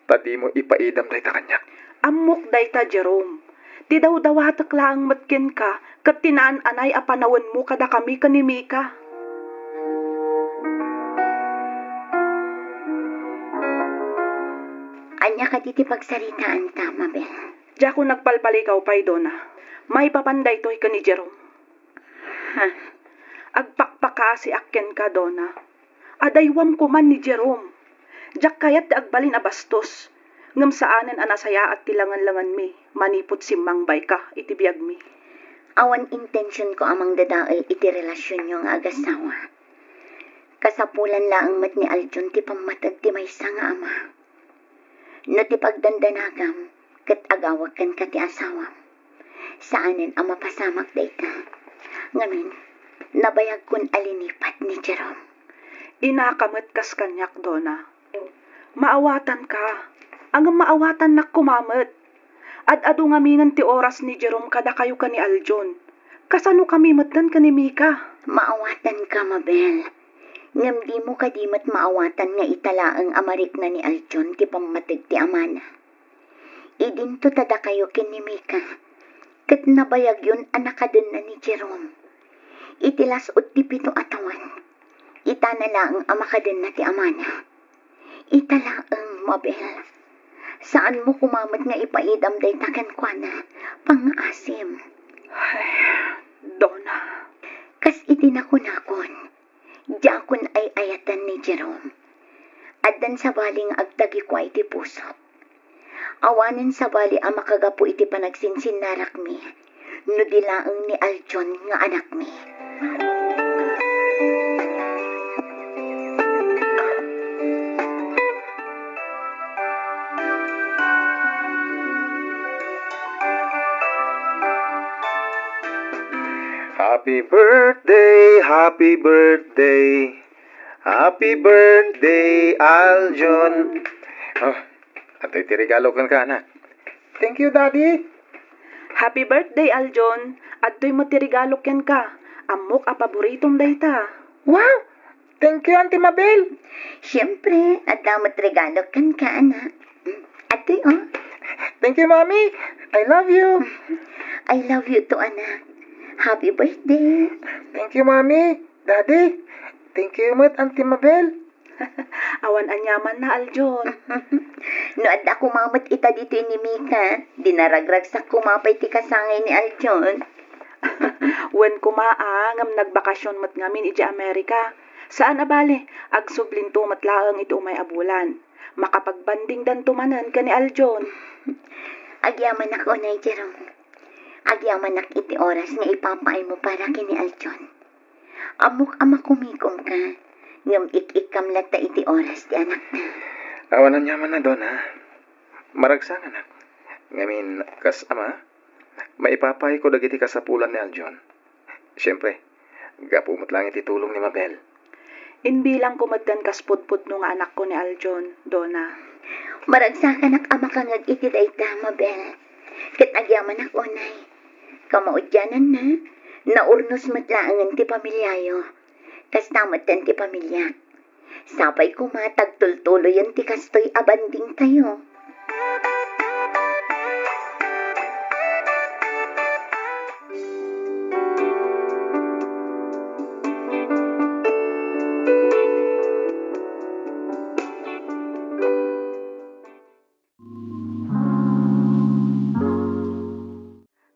ta dimo ipaidam dayta kaniak. Ammok dayta, Jerome. Ti dawdawatek laeng met kenka ket ti naan-anay a panawenmo kadakami ken ni Mika. Ania kadi ti pagsaritaanta, Mabel? Diakon agpalpalikaw pay, Dona. Maipapan daytoy ken ni Jerome. Ha? Agpakpakaasiak kenka, Dona. Adaywam koman ni Jerome. Diak kayat ti agbalin a bastos, ngem saanen a nasayaat ti langenlangenmi manipud simmangbayka iti biagmi. Awan intensionko a mangdadael iti relasionyo nga agasawa. Kasapulan laeng met ni Aljon ti pammateg ti maysa nga ama. No ti pagdandanagam ket agawek kenka ti asawam, saanen a mapasamak dayta. Ngamin, nabayagkon a linipat ni Jerome. Inaka met kas kaniak, Dona. Maawatanka, ngem maawatannak koma met. Ad-adu ngaminen ti oras ni Jerome kadakayo ken ni Aljon. Kasano kami metten ken ni Mika? Maawatanka, Mabel. Ngem dimo kadi met maawatan nga ita laeng a marikna ni Aljon ti pammateg ti amana. Idinto ta dakayo ken ni Mika, ket nabayagyon a nakadenna ni Jerome. Iti las-ud ti pito a tawen, itana laeng a makadenna ti amana. Ita laeng, Mabel. Saanmo koma met nga ipaidam dayta kenkuana, pangngaasim. Ay, Dona. Kas iti nakunakon, Diakon ay-ayatan ni Jerome. Addan sabali nga agtagikua iti pusok. Awanen sabali a makagapu iti panagsinsinnarakmi no di laeng ni Aljon nga anakmi. Happy birthday, happy birthday, happy birthday, Aljon. Oh, adtoy ti regalo kenka, anak. Thank you, Daddy. Happy birthday, Aljon. Adtoy met ti regalo kenka. Ammok a paboritom dayta. Wow! Thank you, Auntie Mabel. Siyempre, adda met regalo kenka, anak. Adtoy, oh. Thank you, Mommy. I love you. I love you too, anak. Happy birthday. Thank you, Mommy. Daddy, thank you met, Auntie Mabel. Awan aniamanna, Aljon. No adda koma met ita ditoy ni Mika, di naragragsak koma pay ti kasangay ni Aljon. Wen koma a, ngem nagbakasyon met ngamin idiay Amerika. Saan a bale, agsublinto met laeng iti umay a bulan. Makapagbandingdanto manen ken ni Aljon. Agyamanak unay, Jerome. Agyamanak iti oras nga ipapaaymo para ken ni Aljon. Ammok a makumikomka, ngem ik-ikkam latta iti oras ti anakta. Awan aniamanna, Dona. Maragsanganak. Ngamin, kas ama, maipapayko dagiti kasapulan ni Aljon. Siyempre, gapu met laeng iti tulong ni Mabel. Imbilangko met ken kas pudpudno nga anakko ni Aljon, Dona. Maragsakanak a makangeg iti dayta, Mabel. Ket agyamanak unay. Kamaudiananna, naurnos met laengen ti pamiliayo. Kasta metten ti pamiliak. Sapay koma ta agtultuloyen ti kastoy a bandingtayo.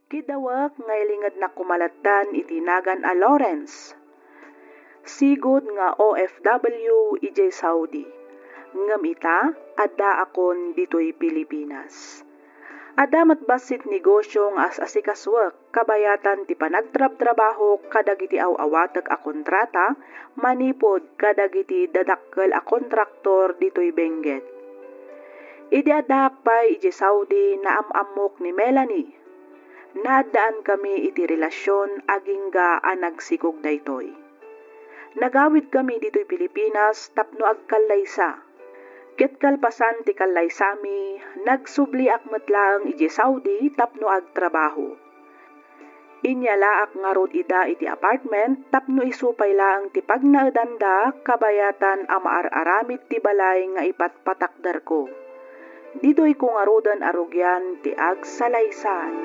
Kidawek nga ilingednak koma lattan iti nagan a Lawrence. Sigud nga O F W idiay Saudi. Ngem ita, addaakon ditoy Pilipinas. Adda met bassit negosio nga as-asikasuek kabayatan ti panagtrabtrabahok kadagiti aw-awatek a kontrata manipud kadagiti dadakkel a kontraktor ditoy Benguet. Idi addaak pay idiay Saudi, naam-ammok ni Melanie. Naaddaankami iti relasion agingga a nagsikog daytoy. Nagawidkami ditoy Pilipinas tapno agkallaysa. Ket kalpasan ti kallaysami, nagsubliak met laeng idiay Saudi tapno agtrabaho. Inyalaak ngarud ida iti apartment tapno isu pay laeng ti pagnaedanda kabayatan a maar-aramid ti balay nga ipatpatakderko. Ditoyko ngaruden a rugian ti agsalaysay.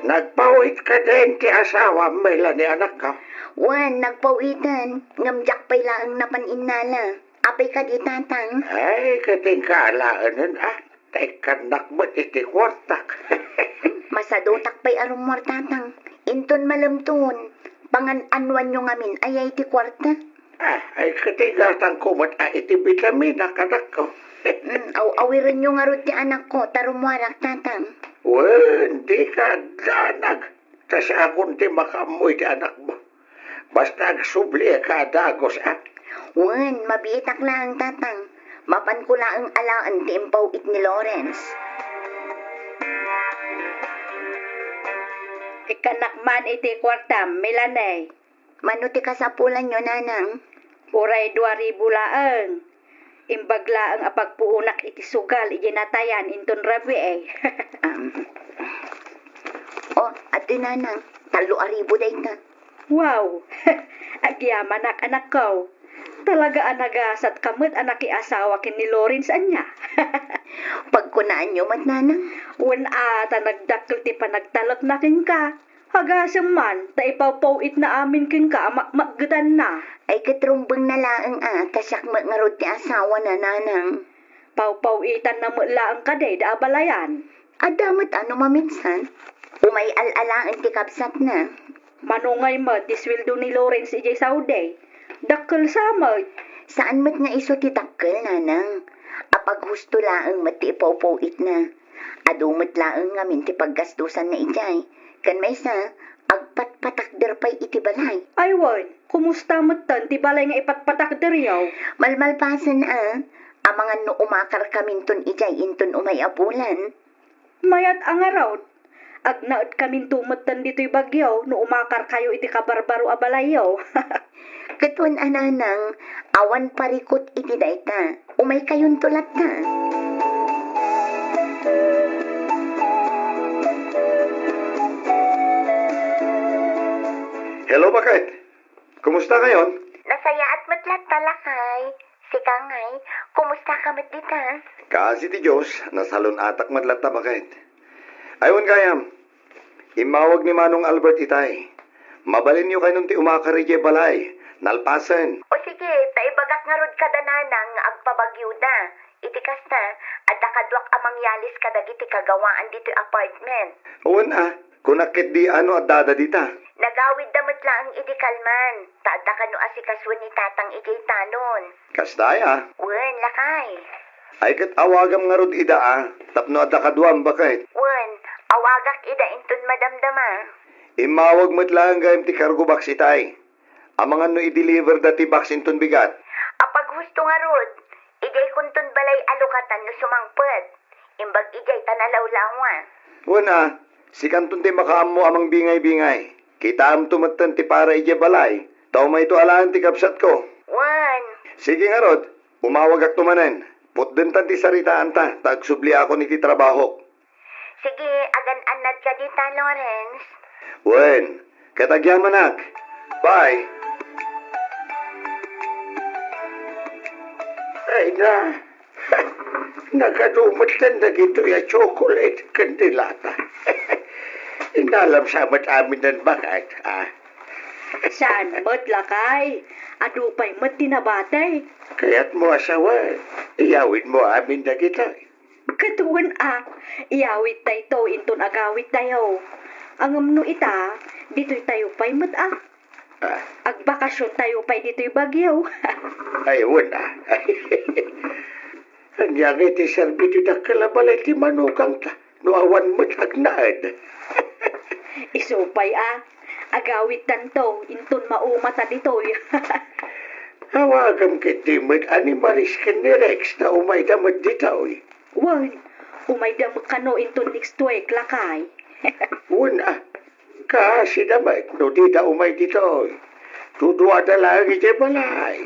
Nagpaw-it kadin ti asawam, Melanie, anakko? Wen, nagpaw-iten, ngem diak pay laeng napan innala. Apay kadi, Tatang? Ay, ket inka alaenen, a. Ta ikkannak met iti kuartak. Masadutak pay a rummuar, Tatang. Inton malemton, pangan-anuanyo ngamin aya iti kuarta. A, ay, ket igatangko met a iti bitamina, anakko. Mm, aw-awirenyo ngarud ti anakko, ta rummuarak, Tatang. Wen, dika agdanag. Ta siakon ti makaammo iti anakmo. Basta agsubliak a dagus, a. Wen, mabiitak laeng, Tatang. Mapanko laeng alaen ti impaw-it ni Lawrence. Ikkannak man iti kuartam, Melanie. Mano ti kasapulanyo, Nanang? Uray dua ribu laeng. Imbag laeng a pagpuonak iti sugal idiay natayan inton rabii. Am. Oh, adtoy, Nanang. Tallo a ribu dayta. Wow! Agyamanak, anakko. Talaga a nagasatka met a nakiasawa ken ni Lawrence, ania? Pagkunaanyo met, Nanang. Wen a, ta nagdakkel ti panagtalekna kenka. Agasem man, ta ipawpaw-itna amin kenka a makmakgetanna. Ay, ket rumbengna laeng a, ta siak met ngarud ti asawana, Nanang. Pawpaw-itanna met laeng kadi da abalayan. Adda met a no maminsan. Umay al-alaen ti kabsatna. Mano ngay met ti sueldo ni Lawrence idiay Saudi? Dakkel sa met. Saan met nga isu ti dakkel, nanang. Apaghusto laeng met ti ipawpaw-itna. Adu met laeng ngamin ti paggastusanna idiay. Ken maysa, agpatpatakder pay iti balay. Ay wen, kumusta metten ti balay nga ipatpatakderyo? Malmalpasen a, amangan no umakarkaminton idiay inton umay a bulan. Mayat a ngarud, agnaedkaminto metten ditoy Baguio no umakarkayo iti kabarbaro a balayyo. Ket wen a, nanang, awan parikut iti dayta. Umaykayonto latta. Hello, baket. Kumusta kayon? Nasayaat met latta, lakay. Sika ngay, kumusta ka met dita? Kaasi ti Dios, nasalun-atak met latta, baket. Ay wen gayam, immawag ni Manong Albert itay. Mabalinyo kaynon ti umakar idiay balay, nalpasen. O sige, ta ibagak ngarud kada nanang nga agpabagyoda. Iti kasta, adda kaduak a mangyalis kadagiti kagawaan ditoy apartment. Wen a, kunak ketdi a no addada dita. Nagawidda met laeng idi kalman, ta adda kano asikasoen ni tatang idiay talon. Kasta aya? Wen, lakay. Ay ket awagam ngarud ida a, tapno adda kaduam, baket. Wen, awagak ida inton madamdama. Immawag met laeng gayam ti cargo box itay. Amangan no i-deliver da ti box inton bigat. Apaghusto ngarud, idiay kunton balay a lukatan no sumangpet. Imbag idiay ta nalawlawa. Wen a, sikanton ti makaammo a mangbingay-bingay. Kitaamto metten ti para idiay balay, ta umayto alaen ti kabsatko. Wen. Sige ngarud, umawagakto manen. Putdentan ti saritaanta, ta agsubliakon iti trabahok. Sige, agan-annad ka dita, Lawrence. Wen, ket agyamanak. Bye. Ay na, nagadu metten dagitoy a chocolate ken dilata. Inalam sa met amin nan baket, a. Saan met, lakay? Adu pay met ti nabati. Kayatmo a sawen, iyawidmo amin dagitoy. Ket wen a, iyawidtayto inton agawidtayo. Ngem no ita, ditoytayo pay met a. Ah. Agbakasiontayo pay ditoy Baguio. Ay, wen a. Ania ngay ti serbi ti dakkel a balay ti manugangta no awan met agnaed? Isu pay a, agawidtanto inton maumata ditoy. Awagam ketdi met a ni Maris ken ni Rex ta umayda met ditoy. Wen, umayda met kano inton next week, lakay. Wen a, kaasida met no dida umay ditoy. Duduada laeng idiay balay.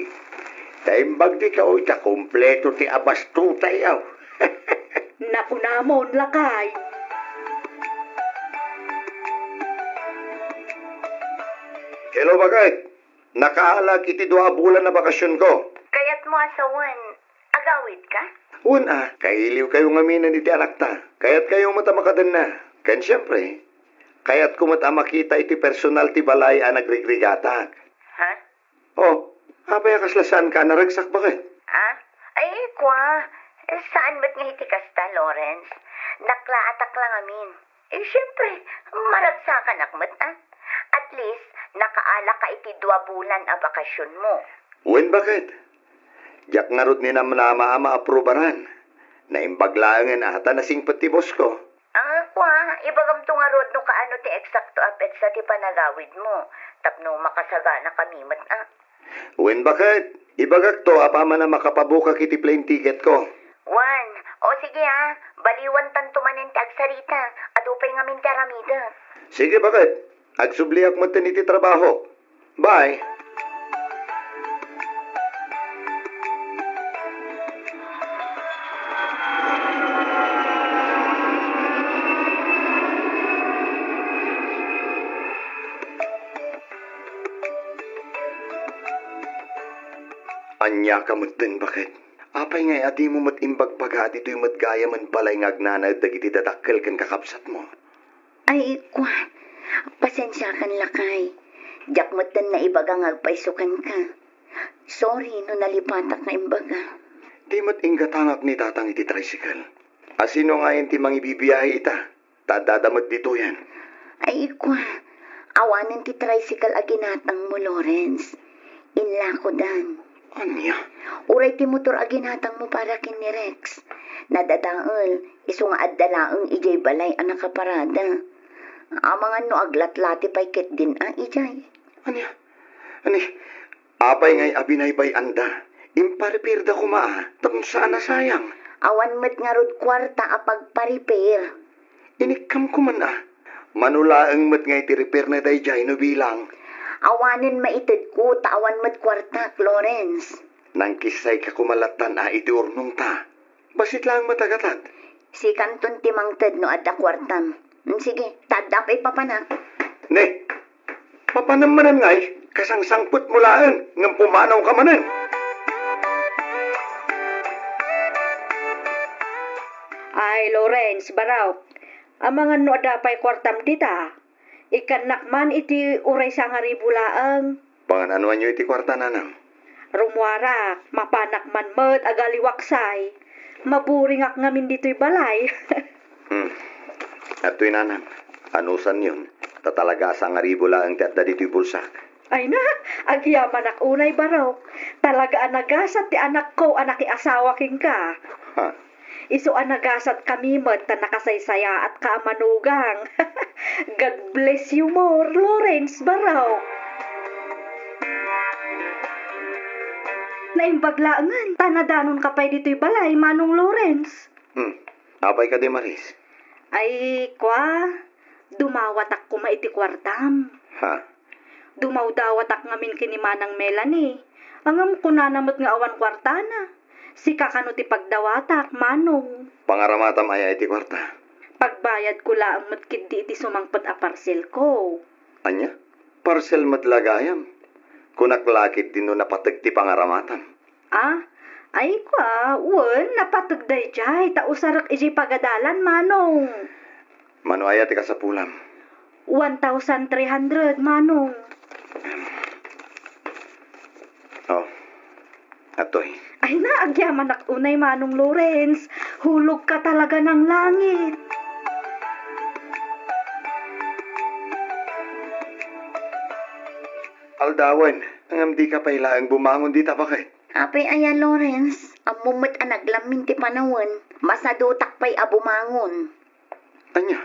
Ta imbag ditoy ta kompleto ti abastotayo. Nakunamon, lakay. Hello, baket. Nakaalak iti dua a bulan a bakasionko. Kayatmo a sawen, agawidka? Wen a, kailiwkayo ngamin iti anakta. Kayatkayo met a makadenna. Ken siempre, kayatko met a makita iti personal ti balay a nagrigrigatak. Ha? Oh, apay a kasla saanka a naragsak, baket? Ah? Ay, kua, saan met nga iti kasta, Lawrence. Naklaatak la ngamin. Eh, siempre, maragsakanak met, a. At least, nakaalak ka iti dua bulan a bakasionmo. Wen, baket? Diak ngarud ninamnama a maaprobaran. Naimbag laengen a ta nasingpet ti bossko. Ah, kua, ibagamto ngarud no kaano ti eksakto a petsa ti panagawidmo, tapno makasaganakami met, a. Wen, baket? Ibagakto apaman a makapabukak iti plane ticketko. Wen, o sige, a, baliwantanto manen ti agsarita, adu pay ngamin ti aramidek. Sige, baket? Agsubliak metten iti trabahok. Bye. Ania ka metten, baket? Apay ngay a dimo met imbagbaga ditoy met gayamen balay nga agnanaed dagiti dadakkel ken kakabsatmo? Ay, kua, pasensiakan, lakay. Diak metten naibaga nga agpayso kenka. Sorry no nalipatak nga imbaga. Di met inggatangak ni Tatang iti tricycle. A sino ngayen ti mangibibiyahe ita? Ta addada met ditoyen. Ay, kua, awanen ti tricycle a ginatangmo, Lawrence. Inlakodan. Ania? Uray ti motor a ginatangmo para ken ni Rex. Nadadael, isu nga adda laeng idiay balay a nakaparada. Amangan no aglatlati pay ketdin a idiay. Ania? Ani, apay ngay a binaybay-anda? Imparipirda koma a, tapno saan a sayang. Awan met ngarud kuarta a pagparipir. Inikkam koman a. Mano laeng met nga iti repair na daydiay no bilang. Awanen maitedko ta awan met kuartak, Lawrence. Nangkissay ka koma lattan a iti urnongta. Bassit laeng met a gatad. Sikanton ti mangted no adda kuartam. Mm, sige, ta adda pay papanak. Ne, papanam manen ngay, kasangsangpetmo laeng, ngem pumanaw ka manen. Ay, Lawrence, Barok, amangan no adda pay kuartam dita. Ikkannak man iti uray sangaribu laeng. Pangan-anoanyo iti kuarta, nanang? Rummuarak, mapanak man met agaliwaksay. Maburingak ngamin ditoy balay. Hmm. Adtoy, nanang. Anusanyon, ta talaga a sangaribu laeng ti adda ditoy bulsak. Ay na, agyamanak unay, Barok. Talaga a nagasat ti anakko a nakiasawa kenka. Ha? Isu a nagasatkami met ta nakasaysayaatka a manugang. God bless you more, Lawrence, Barok. Naimbag laengen ta nadanonka pay ditoy balay, Manong Lawrence. Hmm. Apay kadi, Maris? Ay, kua, dumawatak koma iti kuartam. Ha? Dumawdawatak ngamin ken ni Manang Melanie. Ngem kunana met nga awan kuartana. Sika kano ti pagdawatak, Manong. Pangaramatam aya iti kuarta? Pagbayadko laeng met ketdi iti sumangpet a parcelko. Ania? Parcel met la gayam? Kunak la ketdi no napateg ti pangaramatam. Ah? Ay, kua, wen, napateg daydiay, ta usarek idiay pagadalan, Manong. Mano aya ti kasapulam? One thousand three hundred, Manong. Oh, atoy. Ay na, agyamanak unay, Manong Lawrence. Hulog ka talaga ng langit. Aldawen, ngem di ka pay laeng bumangon dita, baket? Apay aya, Lawrence, ammom met a naglammin ti panawen. Masadutak pay a bumangon. Ania?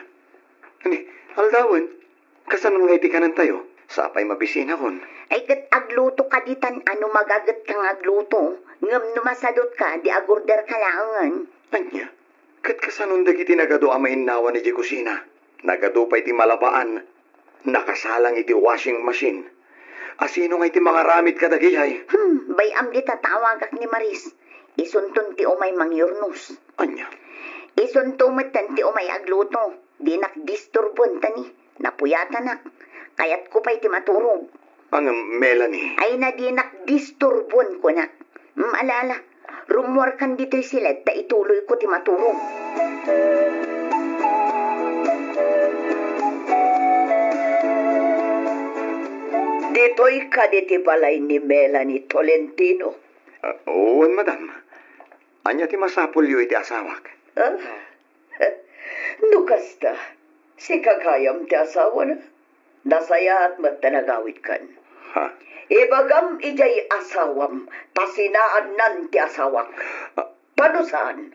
Ani, aldawen, kasano nga iti kanentayo? Sapay mabisinakon. Ay, ket agluto ka ditan a no magagetka nga agluto, ngem no masadutka, di agorder ka laengen. Ania? Ket kasanon dagiti nagadu a mainnawan idiay kusina? Nagadu pay ti malabaan, nakasalang iti washing machine. A sino nga iti mangaramid kadagijay? Hmm, bay-am dita ta awagak ni Maris. Isunton ti umay mangyurnos. Ania? Isunto metten ti umay agluto. Dinak disturboen ta ni, napuyatanak. Kayatko pay ti maturog. Ngem, Melanie. Ay na, dinak disturboen, kunak. Mm, ala, ala. Rummuarkan ditoy siled ta ituloyko ti maturog. Ditoy kadi ti balay ni Melanie Tolentino? Ah, wen, madam. Ania ti masapulyo iti asawak? Ah, no kasta, sika gayam ti asawana. Nasayaat met ta nagawidkan. Ha? Ibagam idiay asawam, ta sinaannan ti asawak. Ah. Ta no saan,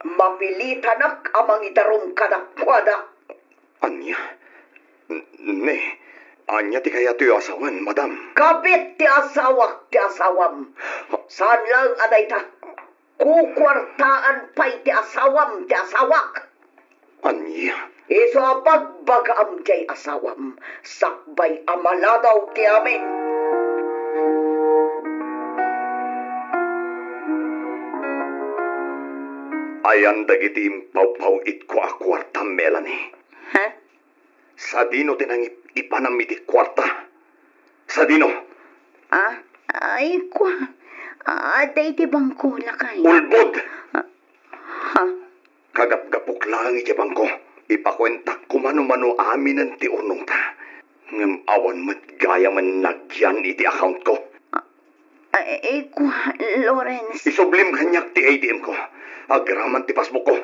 mapilitanak a mangidarum kadakuada. Ania? N-, ne, ania ti kayatyo a sawen, madam? Kabit ti asawak ti asawam. Saan laeng a dayta. Kukuartaan pay ti asawam ti asawak. Ania? Isu a bagbagaam diay asawam, sakbay a maladaw ti amin. Ayan dagiti impawpaw-itko a kuarta, Melanie. Ha? Sadino ti nangip-ipanam iti kuarta? Sadino? Ah, ay, kua. Ah, adda iti bangko, lakay. Ulbod! Ah, ha? Kagapgapok laeng iti bangko. Ipakuentak koma no mano aminen ti urnongta. Ngem awan met gayamen nagyan iti accountko. Ah, Ay, kua, Lawrence. Isublim kaniak ti A T M ko. Agraman ti passbook ko.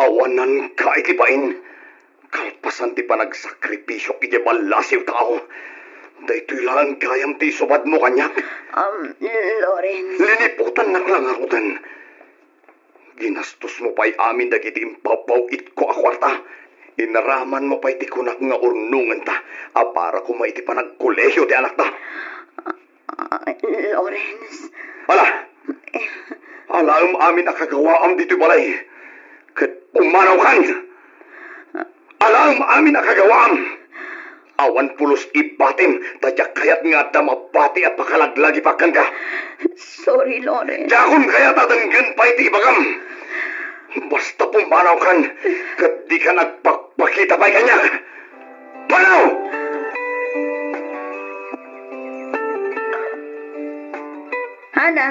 Awananka iti bain. Kalpasan ti panagsakripisio iti ballasiw tao. Daytoy laeng gayam ti isubadmo kaniak. Um, Lawrence. Liniputannak la ngaruden. Ginastosmo pay amin dagiti imbawbaw-itko a kuarta. Inaramanmo pay ti kunak nga urnongenta a para koma iti panagkolehio ti anakta. Ah, Lawrence. Ala! Alaem amin a kagawaam ditoy balay. Ket pumanawkan! Alaem amin a kagawaam! Awan pulos ibatim, ta diak kayat nga adda mabati a pakalaglagipak kenka. Sorry, Lawrence. Diakon kayat a denggen pay ti ibagam. Basta pumanawkan, ket dika nagpakpakita pay kaniak. Panaw! Hana.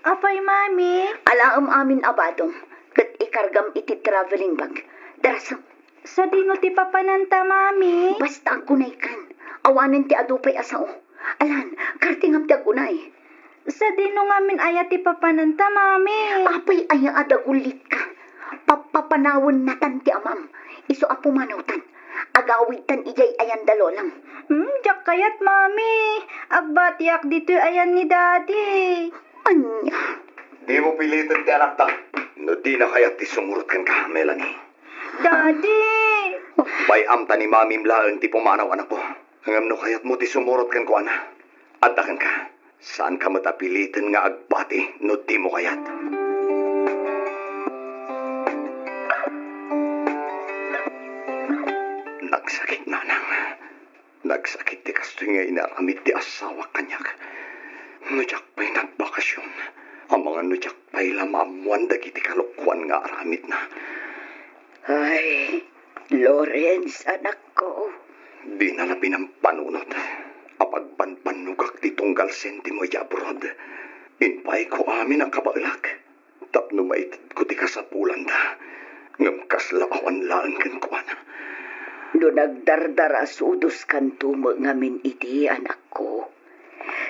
Apay, Mami? Alaem amin a badom, ket ikargam iti traveling bag. Darasem. Sadino ti papananta, Mami? Basta agunaykan. Awanen ti adu pay a sao. Alan, kartingam ti agunay. Sadino ngamin aya ti papananta, Mami? Apay aya a dagulitka? Pappapanawennatan ti amam. Isu a pumanawtan. Agawidtan idiay ayan da lolam. Hmm, diak kayat, Mami. Agbatiak ditoy ayan ni Daddy. Ania? Dimo piliten ti anakta. No dina kayat ti sumurot kenka, Melanie. Daddy! Bay-am ta ni Mamim laeng ti pumanaw, anakko. Ngem no kayatmo ti sumurot kenkuana, adda kenka. Saanka met a piliten nga agbati no dimo kayat. Nagsakit, nanang. Nagsakit ti kastoy nga inaramid ti asawak kaniak. No diak pay nagbakasyon, amangan no diak pay la maammoan dagiti kalokuan nga aramidna. Ay, Lawrence, anakko. Dina la pinampanunot a pagbanbannogak ti tunggal sentimo iti abroad. Inpayko amin a kabaelak tapno maitedko ti kasapulanda, ngem kasla awan laeng kenkuana. No nagdardarasudos kanto met ngamin iti anakko,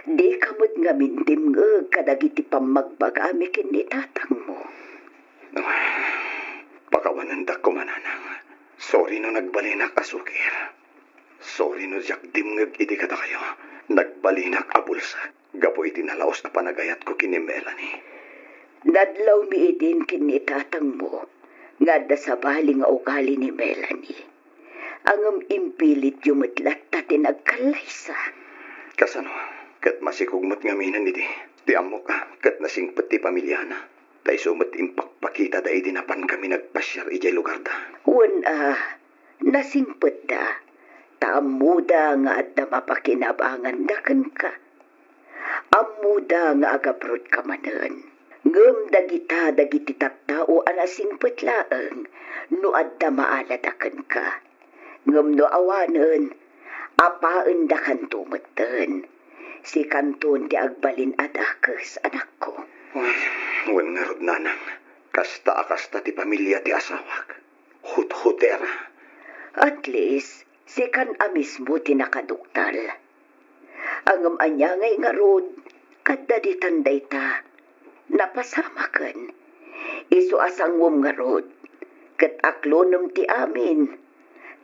dika met ngamin dimngeg kadagiti pammagbagami ken ni tatangmo. Pakawanendak koma, nanang. Sorry no nagbalinak a sukir. Sorry no diak dimngeg idi kadakayo. Nagbalinak a bulsek gapu iti nalaus a panagayatko ken ni Melanie. Nadlawmi idin ken ni tatangmo nga adda sabali nga ugali ni Melanie. Ngem impilityo met latta ti nagkallaysa. Kasano? Ket masikog met ngamin idi ti ammok a ket nasingpet ti pamiliana. Ta isu met impakpakitada idi napankami nagpasiar idiay lugarda. Wen a, nasingpetda, ta ammoda nga adda mapakinabanganda kenka. Ammoda nga agabrodka manen. Ngem dagita dagiti tattao a nasingpet laeng no adda maalada kenka. Ngem no awanen, apaendakanto metten. Sikanton ti agbalin a dakes, anakko. Ay, wen ngarud, nanang. Kasta a kasta ti pamilia ti asawak. Huthutera. At least, sikan a mismo ti nakaduktal. Ngem ania ngay ngarud, kadda ditan dayta. Napasamaken. Isu a sanguem ngarud, ket aklonem ti amin.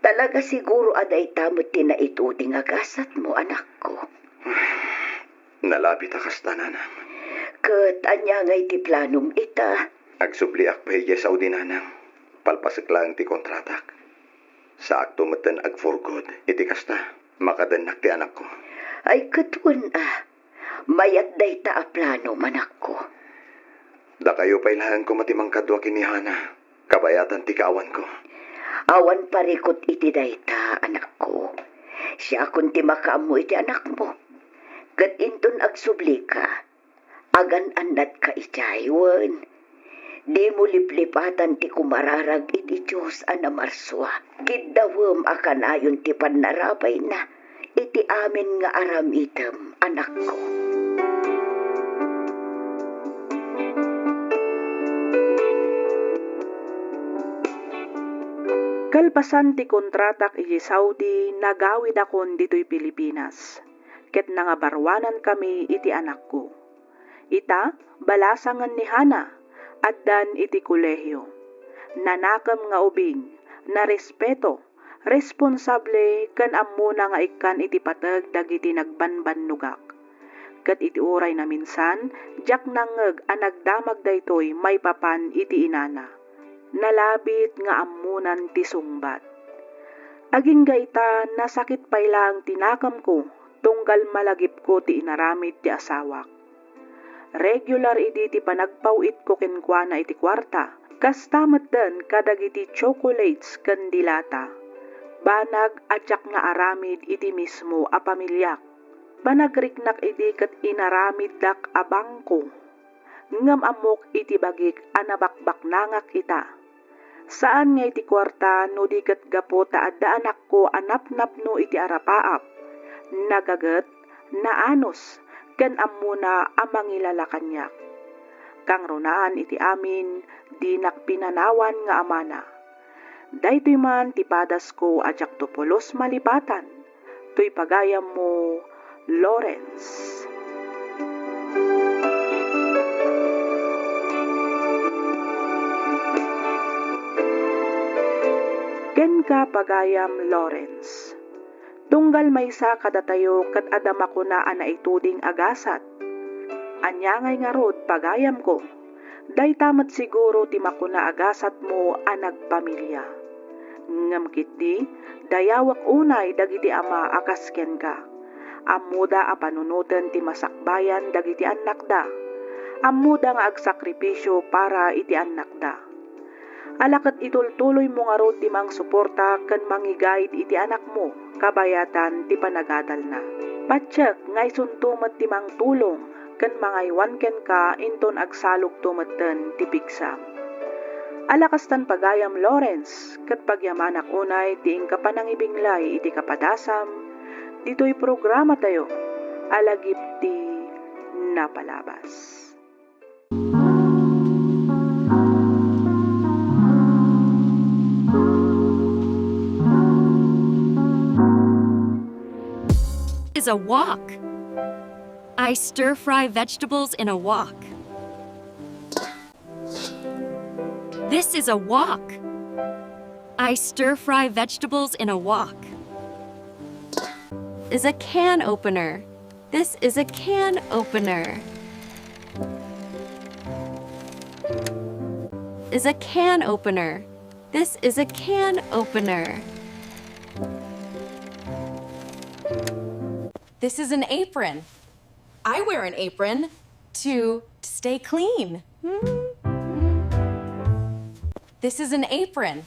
Talaga siguro a dayta met ti naituding a gasatmo, anakko. Nalabit a kasta, nanang. Ket ania ngay ti planom ita? Agsubliak pay idiay Saudi, nanang. Palpasek laeng ti kontratak. Saakto metten ag-for good iti kasta. Makadennak ti anakko. Ay, ket wen a, mayat dayta a plano, anakko. Dakayo pay laeng koma ti mangkadua ken ni Hana. Kabayatan ti kaawanko. Awan parikut iti dayta, anakko. Siakon ti makaammo iti anakmo. Ket inton agsublika, agan-annadka idiay wen dimo liplipatan ti kumararag iti Dios a namarsua. Kiddawem a kanayon ti pannarabayna iti amin nga aramidem, anakko. Kalpasan ti kontratak iti Saudi, nagawidakon ditoy Pilipinas. ket nangabaruanankami iti anakko. Ita, balasangen ni Hana, addan iti kolehio. Nanakem nga ubing, narespeto, responsable, ken ammona nga ikkan iti pateg dagiti nagbanbannogak. Ket iti uray naminsan, diak nangngeg a nagdamag daytoy maipapan iti inana. Nalabit nga ammonan ti sungbat. Agingga ita, nasakit pay laeng ti nakemko, tunggal malagipko ti inaramid ti asawak. Regular idi ti panagpaw-itko kenkuana iti kuarta, kasta metten kadagiti chocolates ken dilata. Banag a diak naaramid iti mismo a pamiliak. Panagriknak idi ket inaramiddak a bangko. Ngem ammok iti bagik a nabakbaknangak ita. Saan nga iti kuarta no di ket gapu ta adda anakko a napnapno iti arapaap, nagaget, naanus, ken ammona a mangilalakaniak. Kangrunaan iti amin, dinak pinanawan nga amana. Daytoy man ti padasko a diakto pulos malipatan. Toy pagayammo, Lawrence. Kenka, pagayam Lawrence. Tunggal maysa kadatayo ket adda makuna a naituding a gasat. Ania ngay ngarud, pagayamko? Dayta met siguro ti makuna a gasatmo a nagpamilia. Ngem ketdi, dayawek unay dagiti ama a kas kenka. Ammoda a panunoten ti masakbayan dagiti annakda. Ammoda nga agsakripisio para iti annakda. Ala ket itultuloymo ngarud ti mangsuporta ken mangi-guide iti anakmo kabayatan ti panagadalna. Patiek nga isunto met ti mangtulong ken mangaywan kenka inton agsalogto metten ti pigsam. Ala kastan, pagayam Lawrence, ket pagyamanak unay ti inka panangibinglay iti kapadasam ditoy programatayo a lagip ti napalabas. Is a wok. I stir fry vegetables in a wok. This is a wok. I stir fry vegetables in a wok. Is a can opener. This is a can opener. Is a can opener. This is a can opener. This is an apron. I wear an apron to stay clean. This is an apron.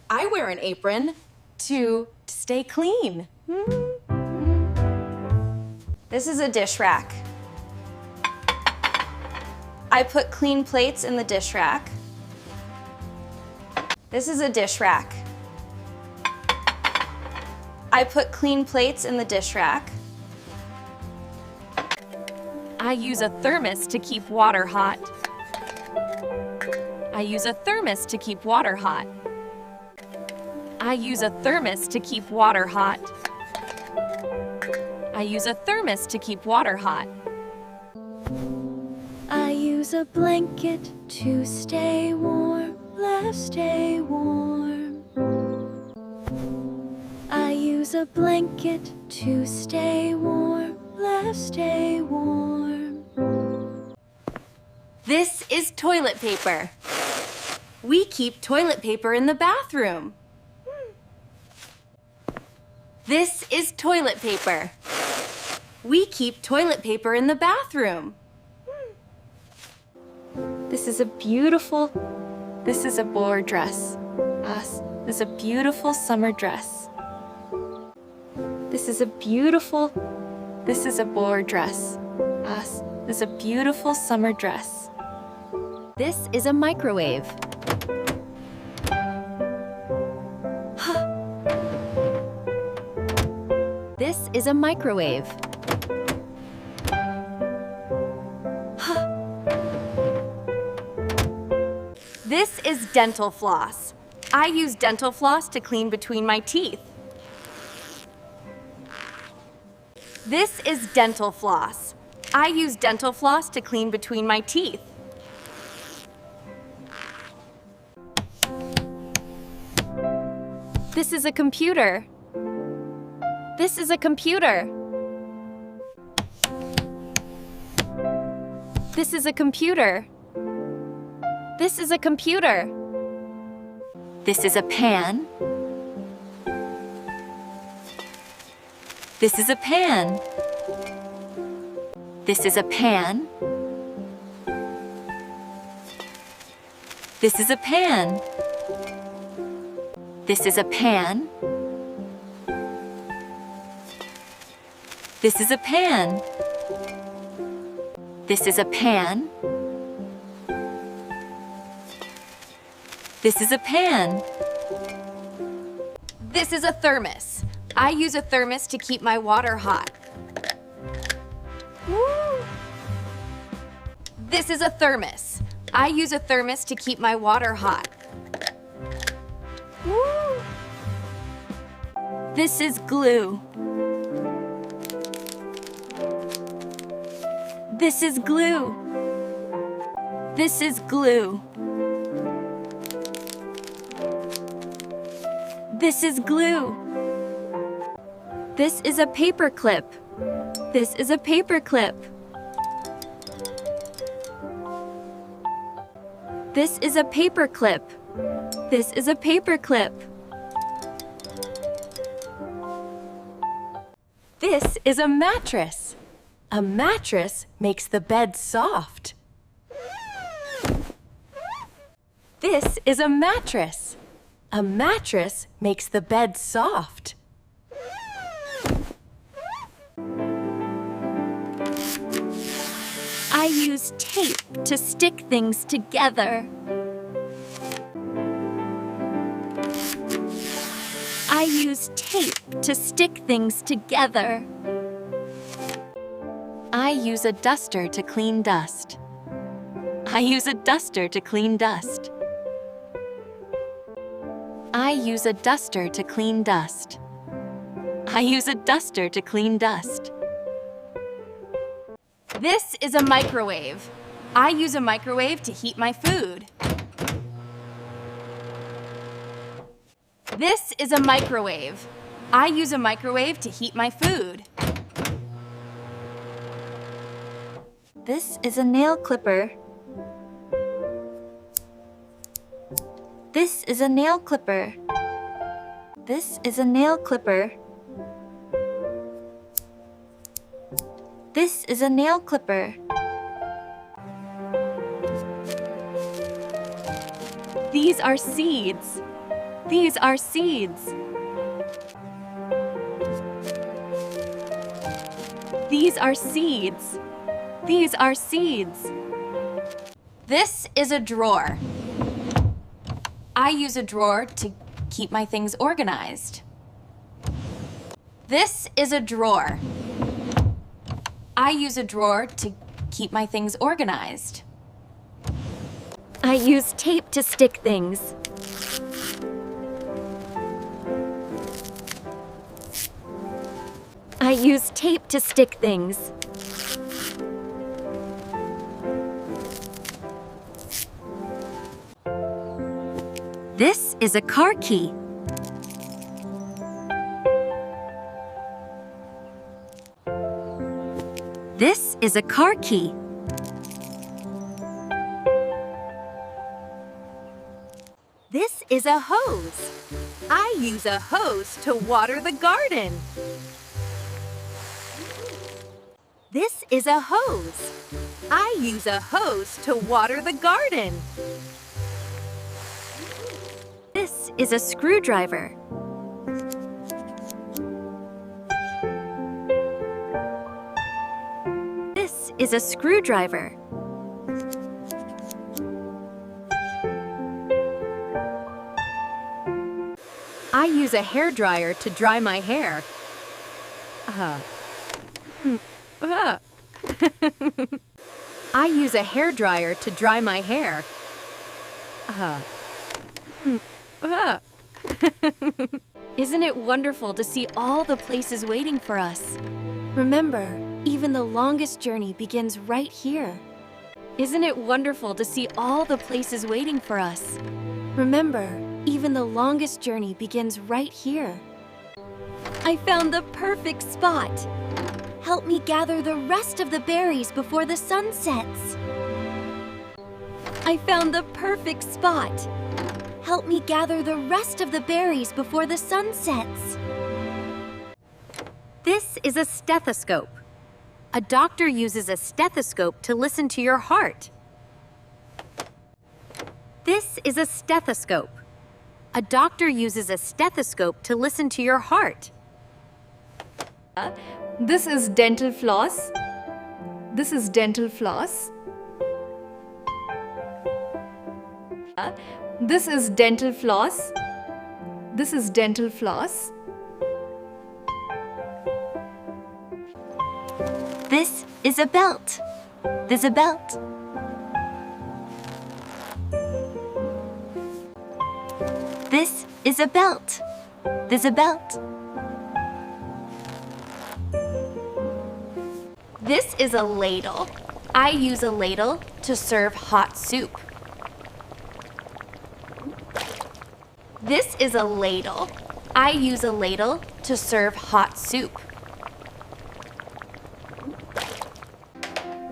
I wear an apron to stay clean. This is a dish rack. I put clean plates in the dish rack. This is a dish rack. I put clean plates in the dish rack. I use a thermos to keep water hot. I use a thermos to keep water hot. I use a thermos to keep water hot. I use a thermos to keep water hot. I use a blanket to stay warm, let's stay warm. I use a blanket to stay warm, let's stay warm. This is toilet paper. We keep toilet paper in the bathroom. This is toilet paper. We keep toilet paper in the bathroom. This is a beautiful, this is a boar dress. Us, this is a beautiful summer dress. This is a beautiful, this is a boar dress. Us, this is a beautiful summer dress. This is a microwave. This is a microwave. This is dental floss. I use dental floss to clean between my teeth. This is dental floss. I use dental floss to clean between my teeth. This is a computer. This is a computer. This is a computer. This is a computer. This is a pan. This is a pan. This is a pan. This is a pan. This is a pan. This is a pan. This is a pan. This is a pan. This is a thermos. I use a thermos to keep my water hot. Woo! This is a thermos. I use a thermos to keep my water hot. Woo! This is glue. This is glue. This is glue. This is glue. This is a paper clip. This is a paper clip. This is a paper clip. This is a paper clip. This is a mattress. A mattress makes the bed soft. This is a mattress. A mattress makes the bed soft. I use tape to stick things together. I use tape to stick things together. I use a duster to clean dust. I use a duster to clean dust. I use a duster to clean dust. I use a duster to clean dust. This is a microwave. I use a microwave to heat my food. This is a microwave. I use a microwave to heat my food. This is a nail clipper. This is a nail clipper. This is a nail clipper. This is a nail clipper. These are seeds. These are seeds. These are seeds. These are seeds. This is a drawer. I use a drawer to keep my things organized. This is a drawer. I use a drawer to keep my things organized. I use tape to stick things. I use tape to stick things. This is a car key. This is a car key. This is a hose. I use a hose to water the garden. This is a hose. I use a hose to water the garden. This is a screwdriver. This is a screwdriver. I use a hair dryer to dry my hair. Uh. Hmm. Uh. I use a hair dryer to dry my hair. Uh. Hmm. Uh. Isn't it wonderful to see all the places waiting for us? Remember, even the longest journey begins right here. Isn't it wonderful to see all the places waiting for us? Remember, even the longest journey begins right here. I found the perfect spot. Help me gather the rest of the berries before the sun sets. I found the perfect spot. Help me gather the rest of the berries before the sun sets. This is a stethoscope. A doctor uses a stethoscope to listen to your heart. This is a stethoscope. A doctor uses a stethoscope to listen to your heart. This is dental floss. This is dental floss. This is dental floss. This is dental floss. This is a belt. This is a belt. This is a belt. This is a belt. This is a ladle. I use a ladle to serve hot soup. This is a ladle. I use a ladle to serve hot soup.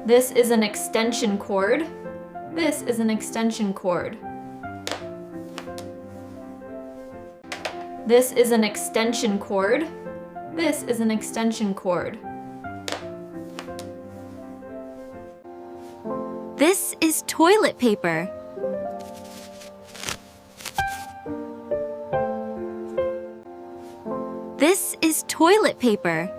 This is an extension cord. This is an extension cord. This is an extension cord. This is an extension cord. This is toilet paper. This is toilet paper.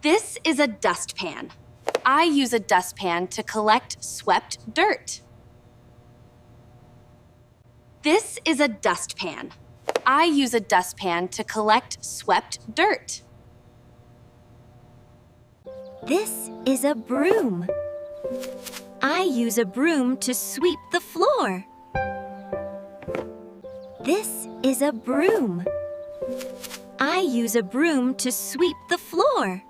This is a dustpan. I use a dustpan to collect swept dirt. This is a dustpan. I use a dustpan to collect swept dirt. This is a broom. I use a broom to sweep the floor. This is a broom. I use a broom to sweep the floor.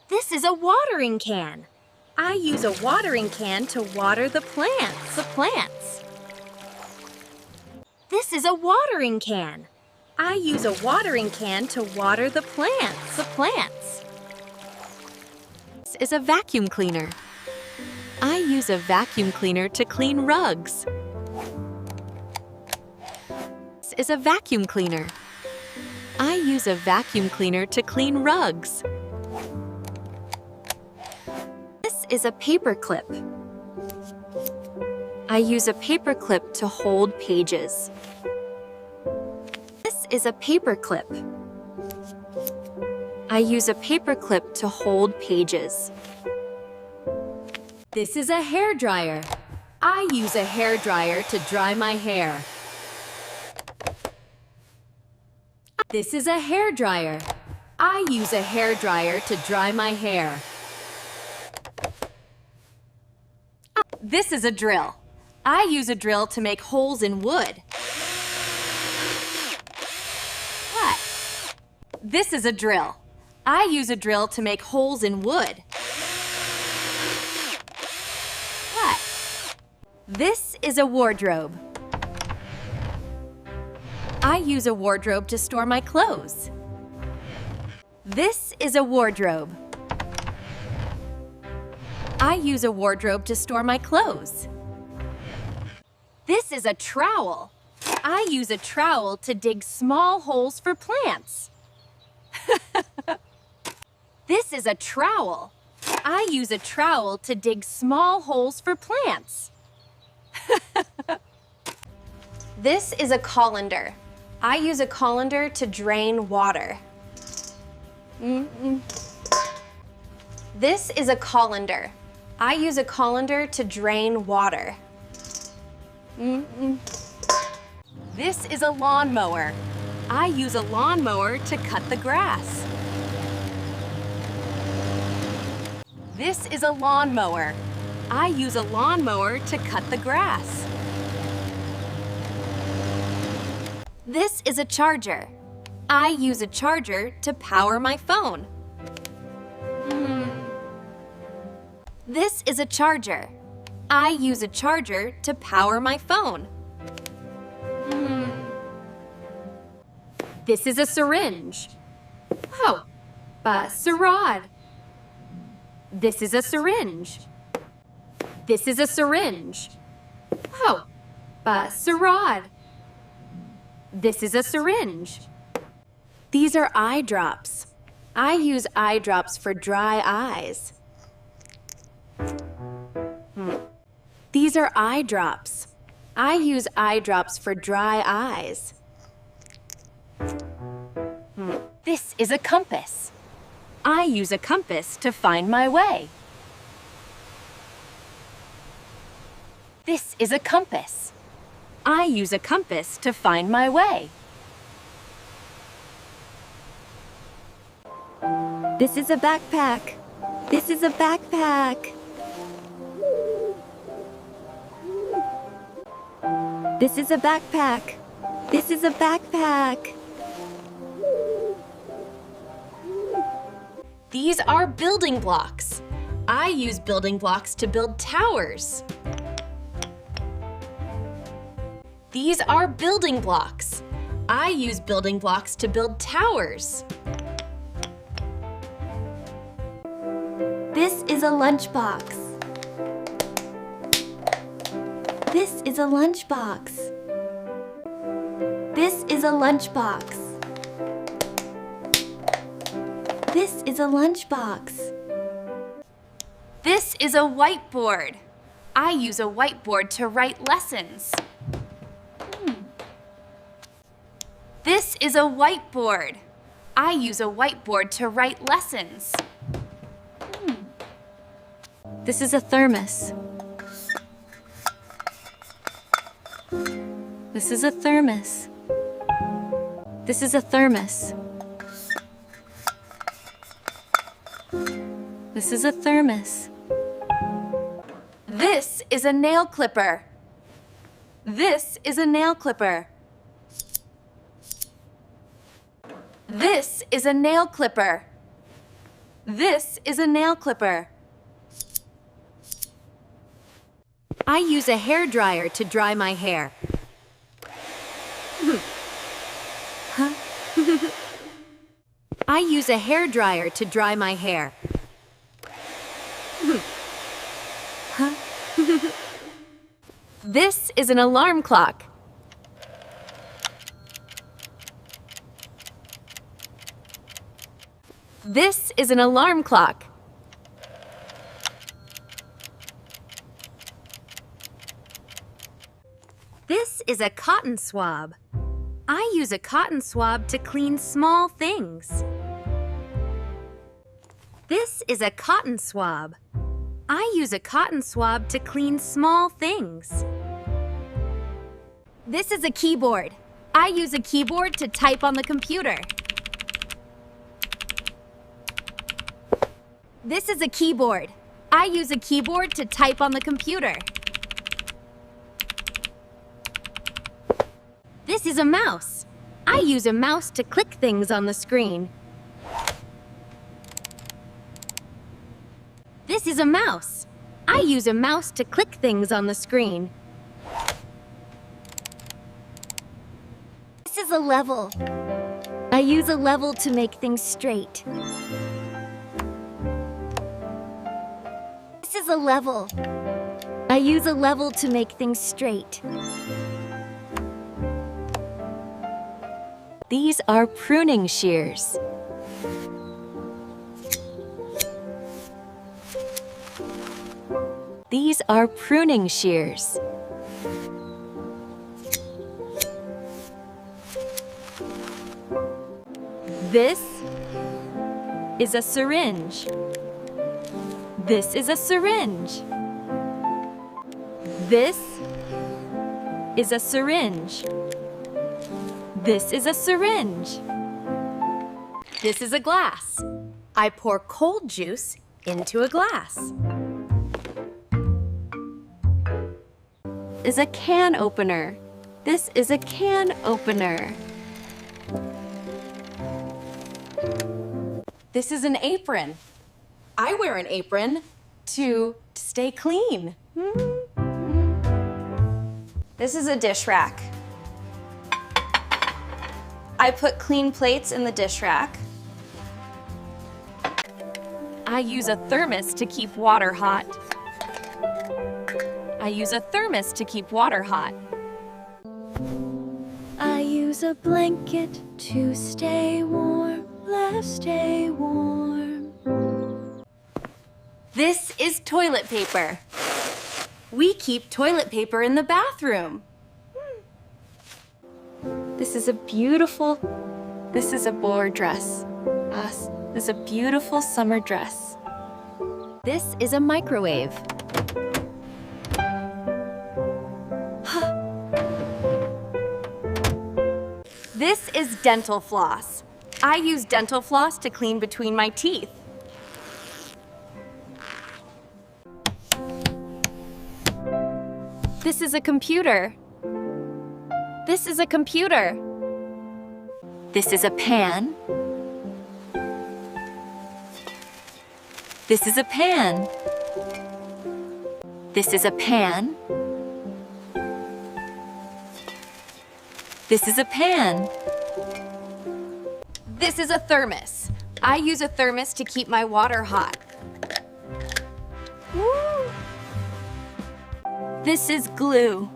This is a watering can. I use a watering can to water the plants. The plants. This is a watering can. I use a watering can to water the plants. The plants. This is a vacuum cleaner. I use a vacuum cleaner to clean rugs. This is a vacuum cleaner. I use a vacuum cleaner to clean rugs. This is a paper clip. I use a paper clip to hold pages. This is a paper clip. I use a paper clip to hold pages. This is a hair dryer. I use a hair dryer to dry my hair. This is a hair dryer. I use a hair dryer to dry my hair. This is a drill. I use a drill to make holes in wood. What? This is a drill. I use a drill to make holes in wood. What? This is a wardrobe. I use a wardrobe to store my clothes. This is a wardrobe. I use a wardrobe to store my clothes. This is a trowel. I use a trowel to dig small holes for plants. This is a trowel. I use a trowel to dig small holes for plants. This is a colander. I use a colander to drain water. Mm-mm. This is a colander. I use a colander to drain water. Mm-mm. This is a lawnmower. I use a lawnmower to cut the grass. This is a lawnmower. I use a lawnmower to cut the grass. This is a charger. I use a charger to power my phone. Hmm. This is a charger. I use a charger to power my phone. Hmm. This is a syringe. Oh, but it's a rod. This is a syringe. This is a syringe. Oh, but it's a rod. This is a syringe. These are eye drops. I use eye drops for dry eyes. Hmm. These are eye drops. I use eye drops for dry eyes. Hmm. This is a compass. I use a compass to find my way. This is a compass. I use a compass to find my way. This is a backpack. This is a backpack. This is a backpack. This is a backpack. These are building blocks. I use building blocks to build towers. These are building blocks. I use building blocks to build towers. This is a lunchbox. This is a lunchbox. This is a lunchbox. This is a lunchbox. This is a whiteboard. I use a whiteboard to write lessons. Hmm. This is a whiteboard. I use a whiteboard to write lessons. Hmm. This is a thermos. This is a thermos. This is a thermos. This is a thermos. This is a nail clipper. This is a nail clipper. This is a nail clipper. This is a nail clipper. I use a hair dryer to dry my hair. Huh? I use a hair dryer to dry my hair. Huh? This is an alarm clock. This is an alarm clock. This is a cotton swab. I use a cotton swab to clean small things. This is a cotton swab. I use a cotton swab to clean small things. This is a keyboard. I use a keyboard to type on the computer. This is a keyboard. I use a keyboard to type on the computer. This is a mouse. I use a mouse to click things on the screen. This is a mouse. I use a mouse to click things on the screen. This is a level. I use a level to make things straight. This is a level. I use a level to make things straight. These are pruning shears. These are pruning shears. This is a syringe. This is a syringe. This is a syringe. This is a syringe. This is a glass. I pour cold juice into a glass. Is a can opener. This is a can opener. This is an apron. I wear an apron to stay clean. This is a dish rack. I put clean plates in the dish rack. I use a thermos to keep water hot. I use a thermos to keep water hot. I use a blanket to stay warm, let's stay warm. This is toilet paper. We keep toilet paper in the bathroom. This is a beautiful, this is a boar dress. Us, this is a beautiful summer dress. This is a microwave. This is dental floss. I use dental floss to clean between my teeth. This is a computer. This is a computer. This is a pan. This is a pan. This is a pan. This is a pan. This is a thermos. I use a thermos to keep my water hot. Woo! This is glue.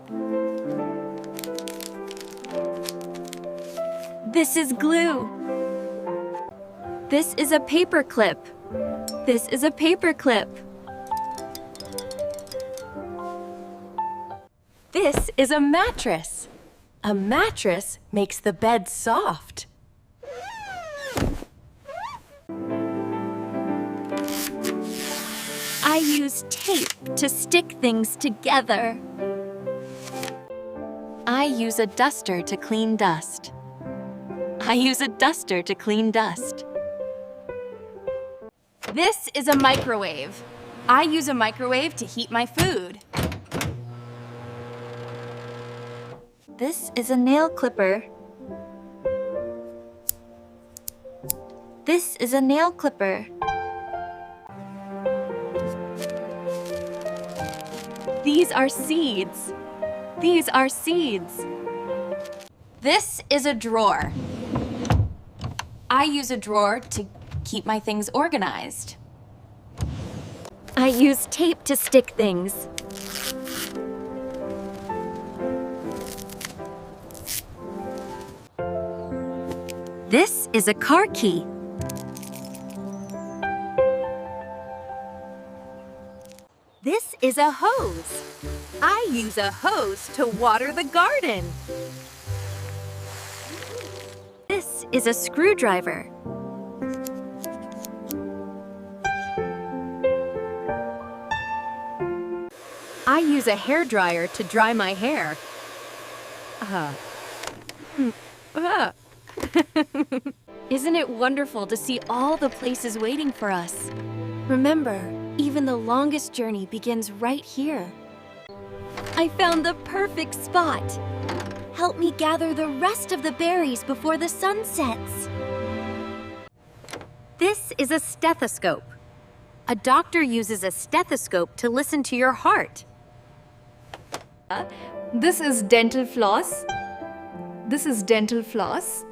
This is glue. This is a paper clip. This is a paper clip. This is a mattress. A mattress makes the bed soft. I use tape to stick things together. I use a duster to clean dust. I use a duster to clean dust. This is a microwave. I use a microwave to heat my food. This is a nail clipper. This is a nail clipper. These are seeds. These are seeds. This is a drawer. I use a drawer to keep my things organized. I use tape to stick things. This is a car key. This is a hose. I use a hose to water the garden. This is a screwdriver. I use a hair dryer to dry my hair. Uh, hmm, uh. Isn't it wonderful to see all the places waiting for us? Remember, even the longest journey begins right here. I found the perfect spot. Help me gather the rest of the berries before the sun sets. This is a stethoscope. A doctor uses a stethoscope to listen to your heart. This is dental floss. This is dental floss.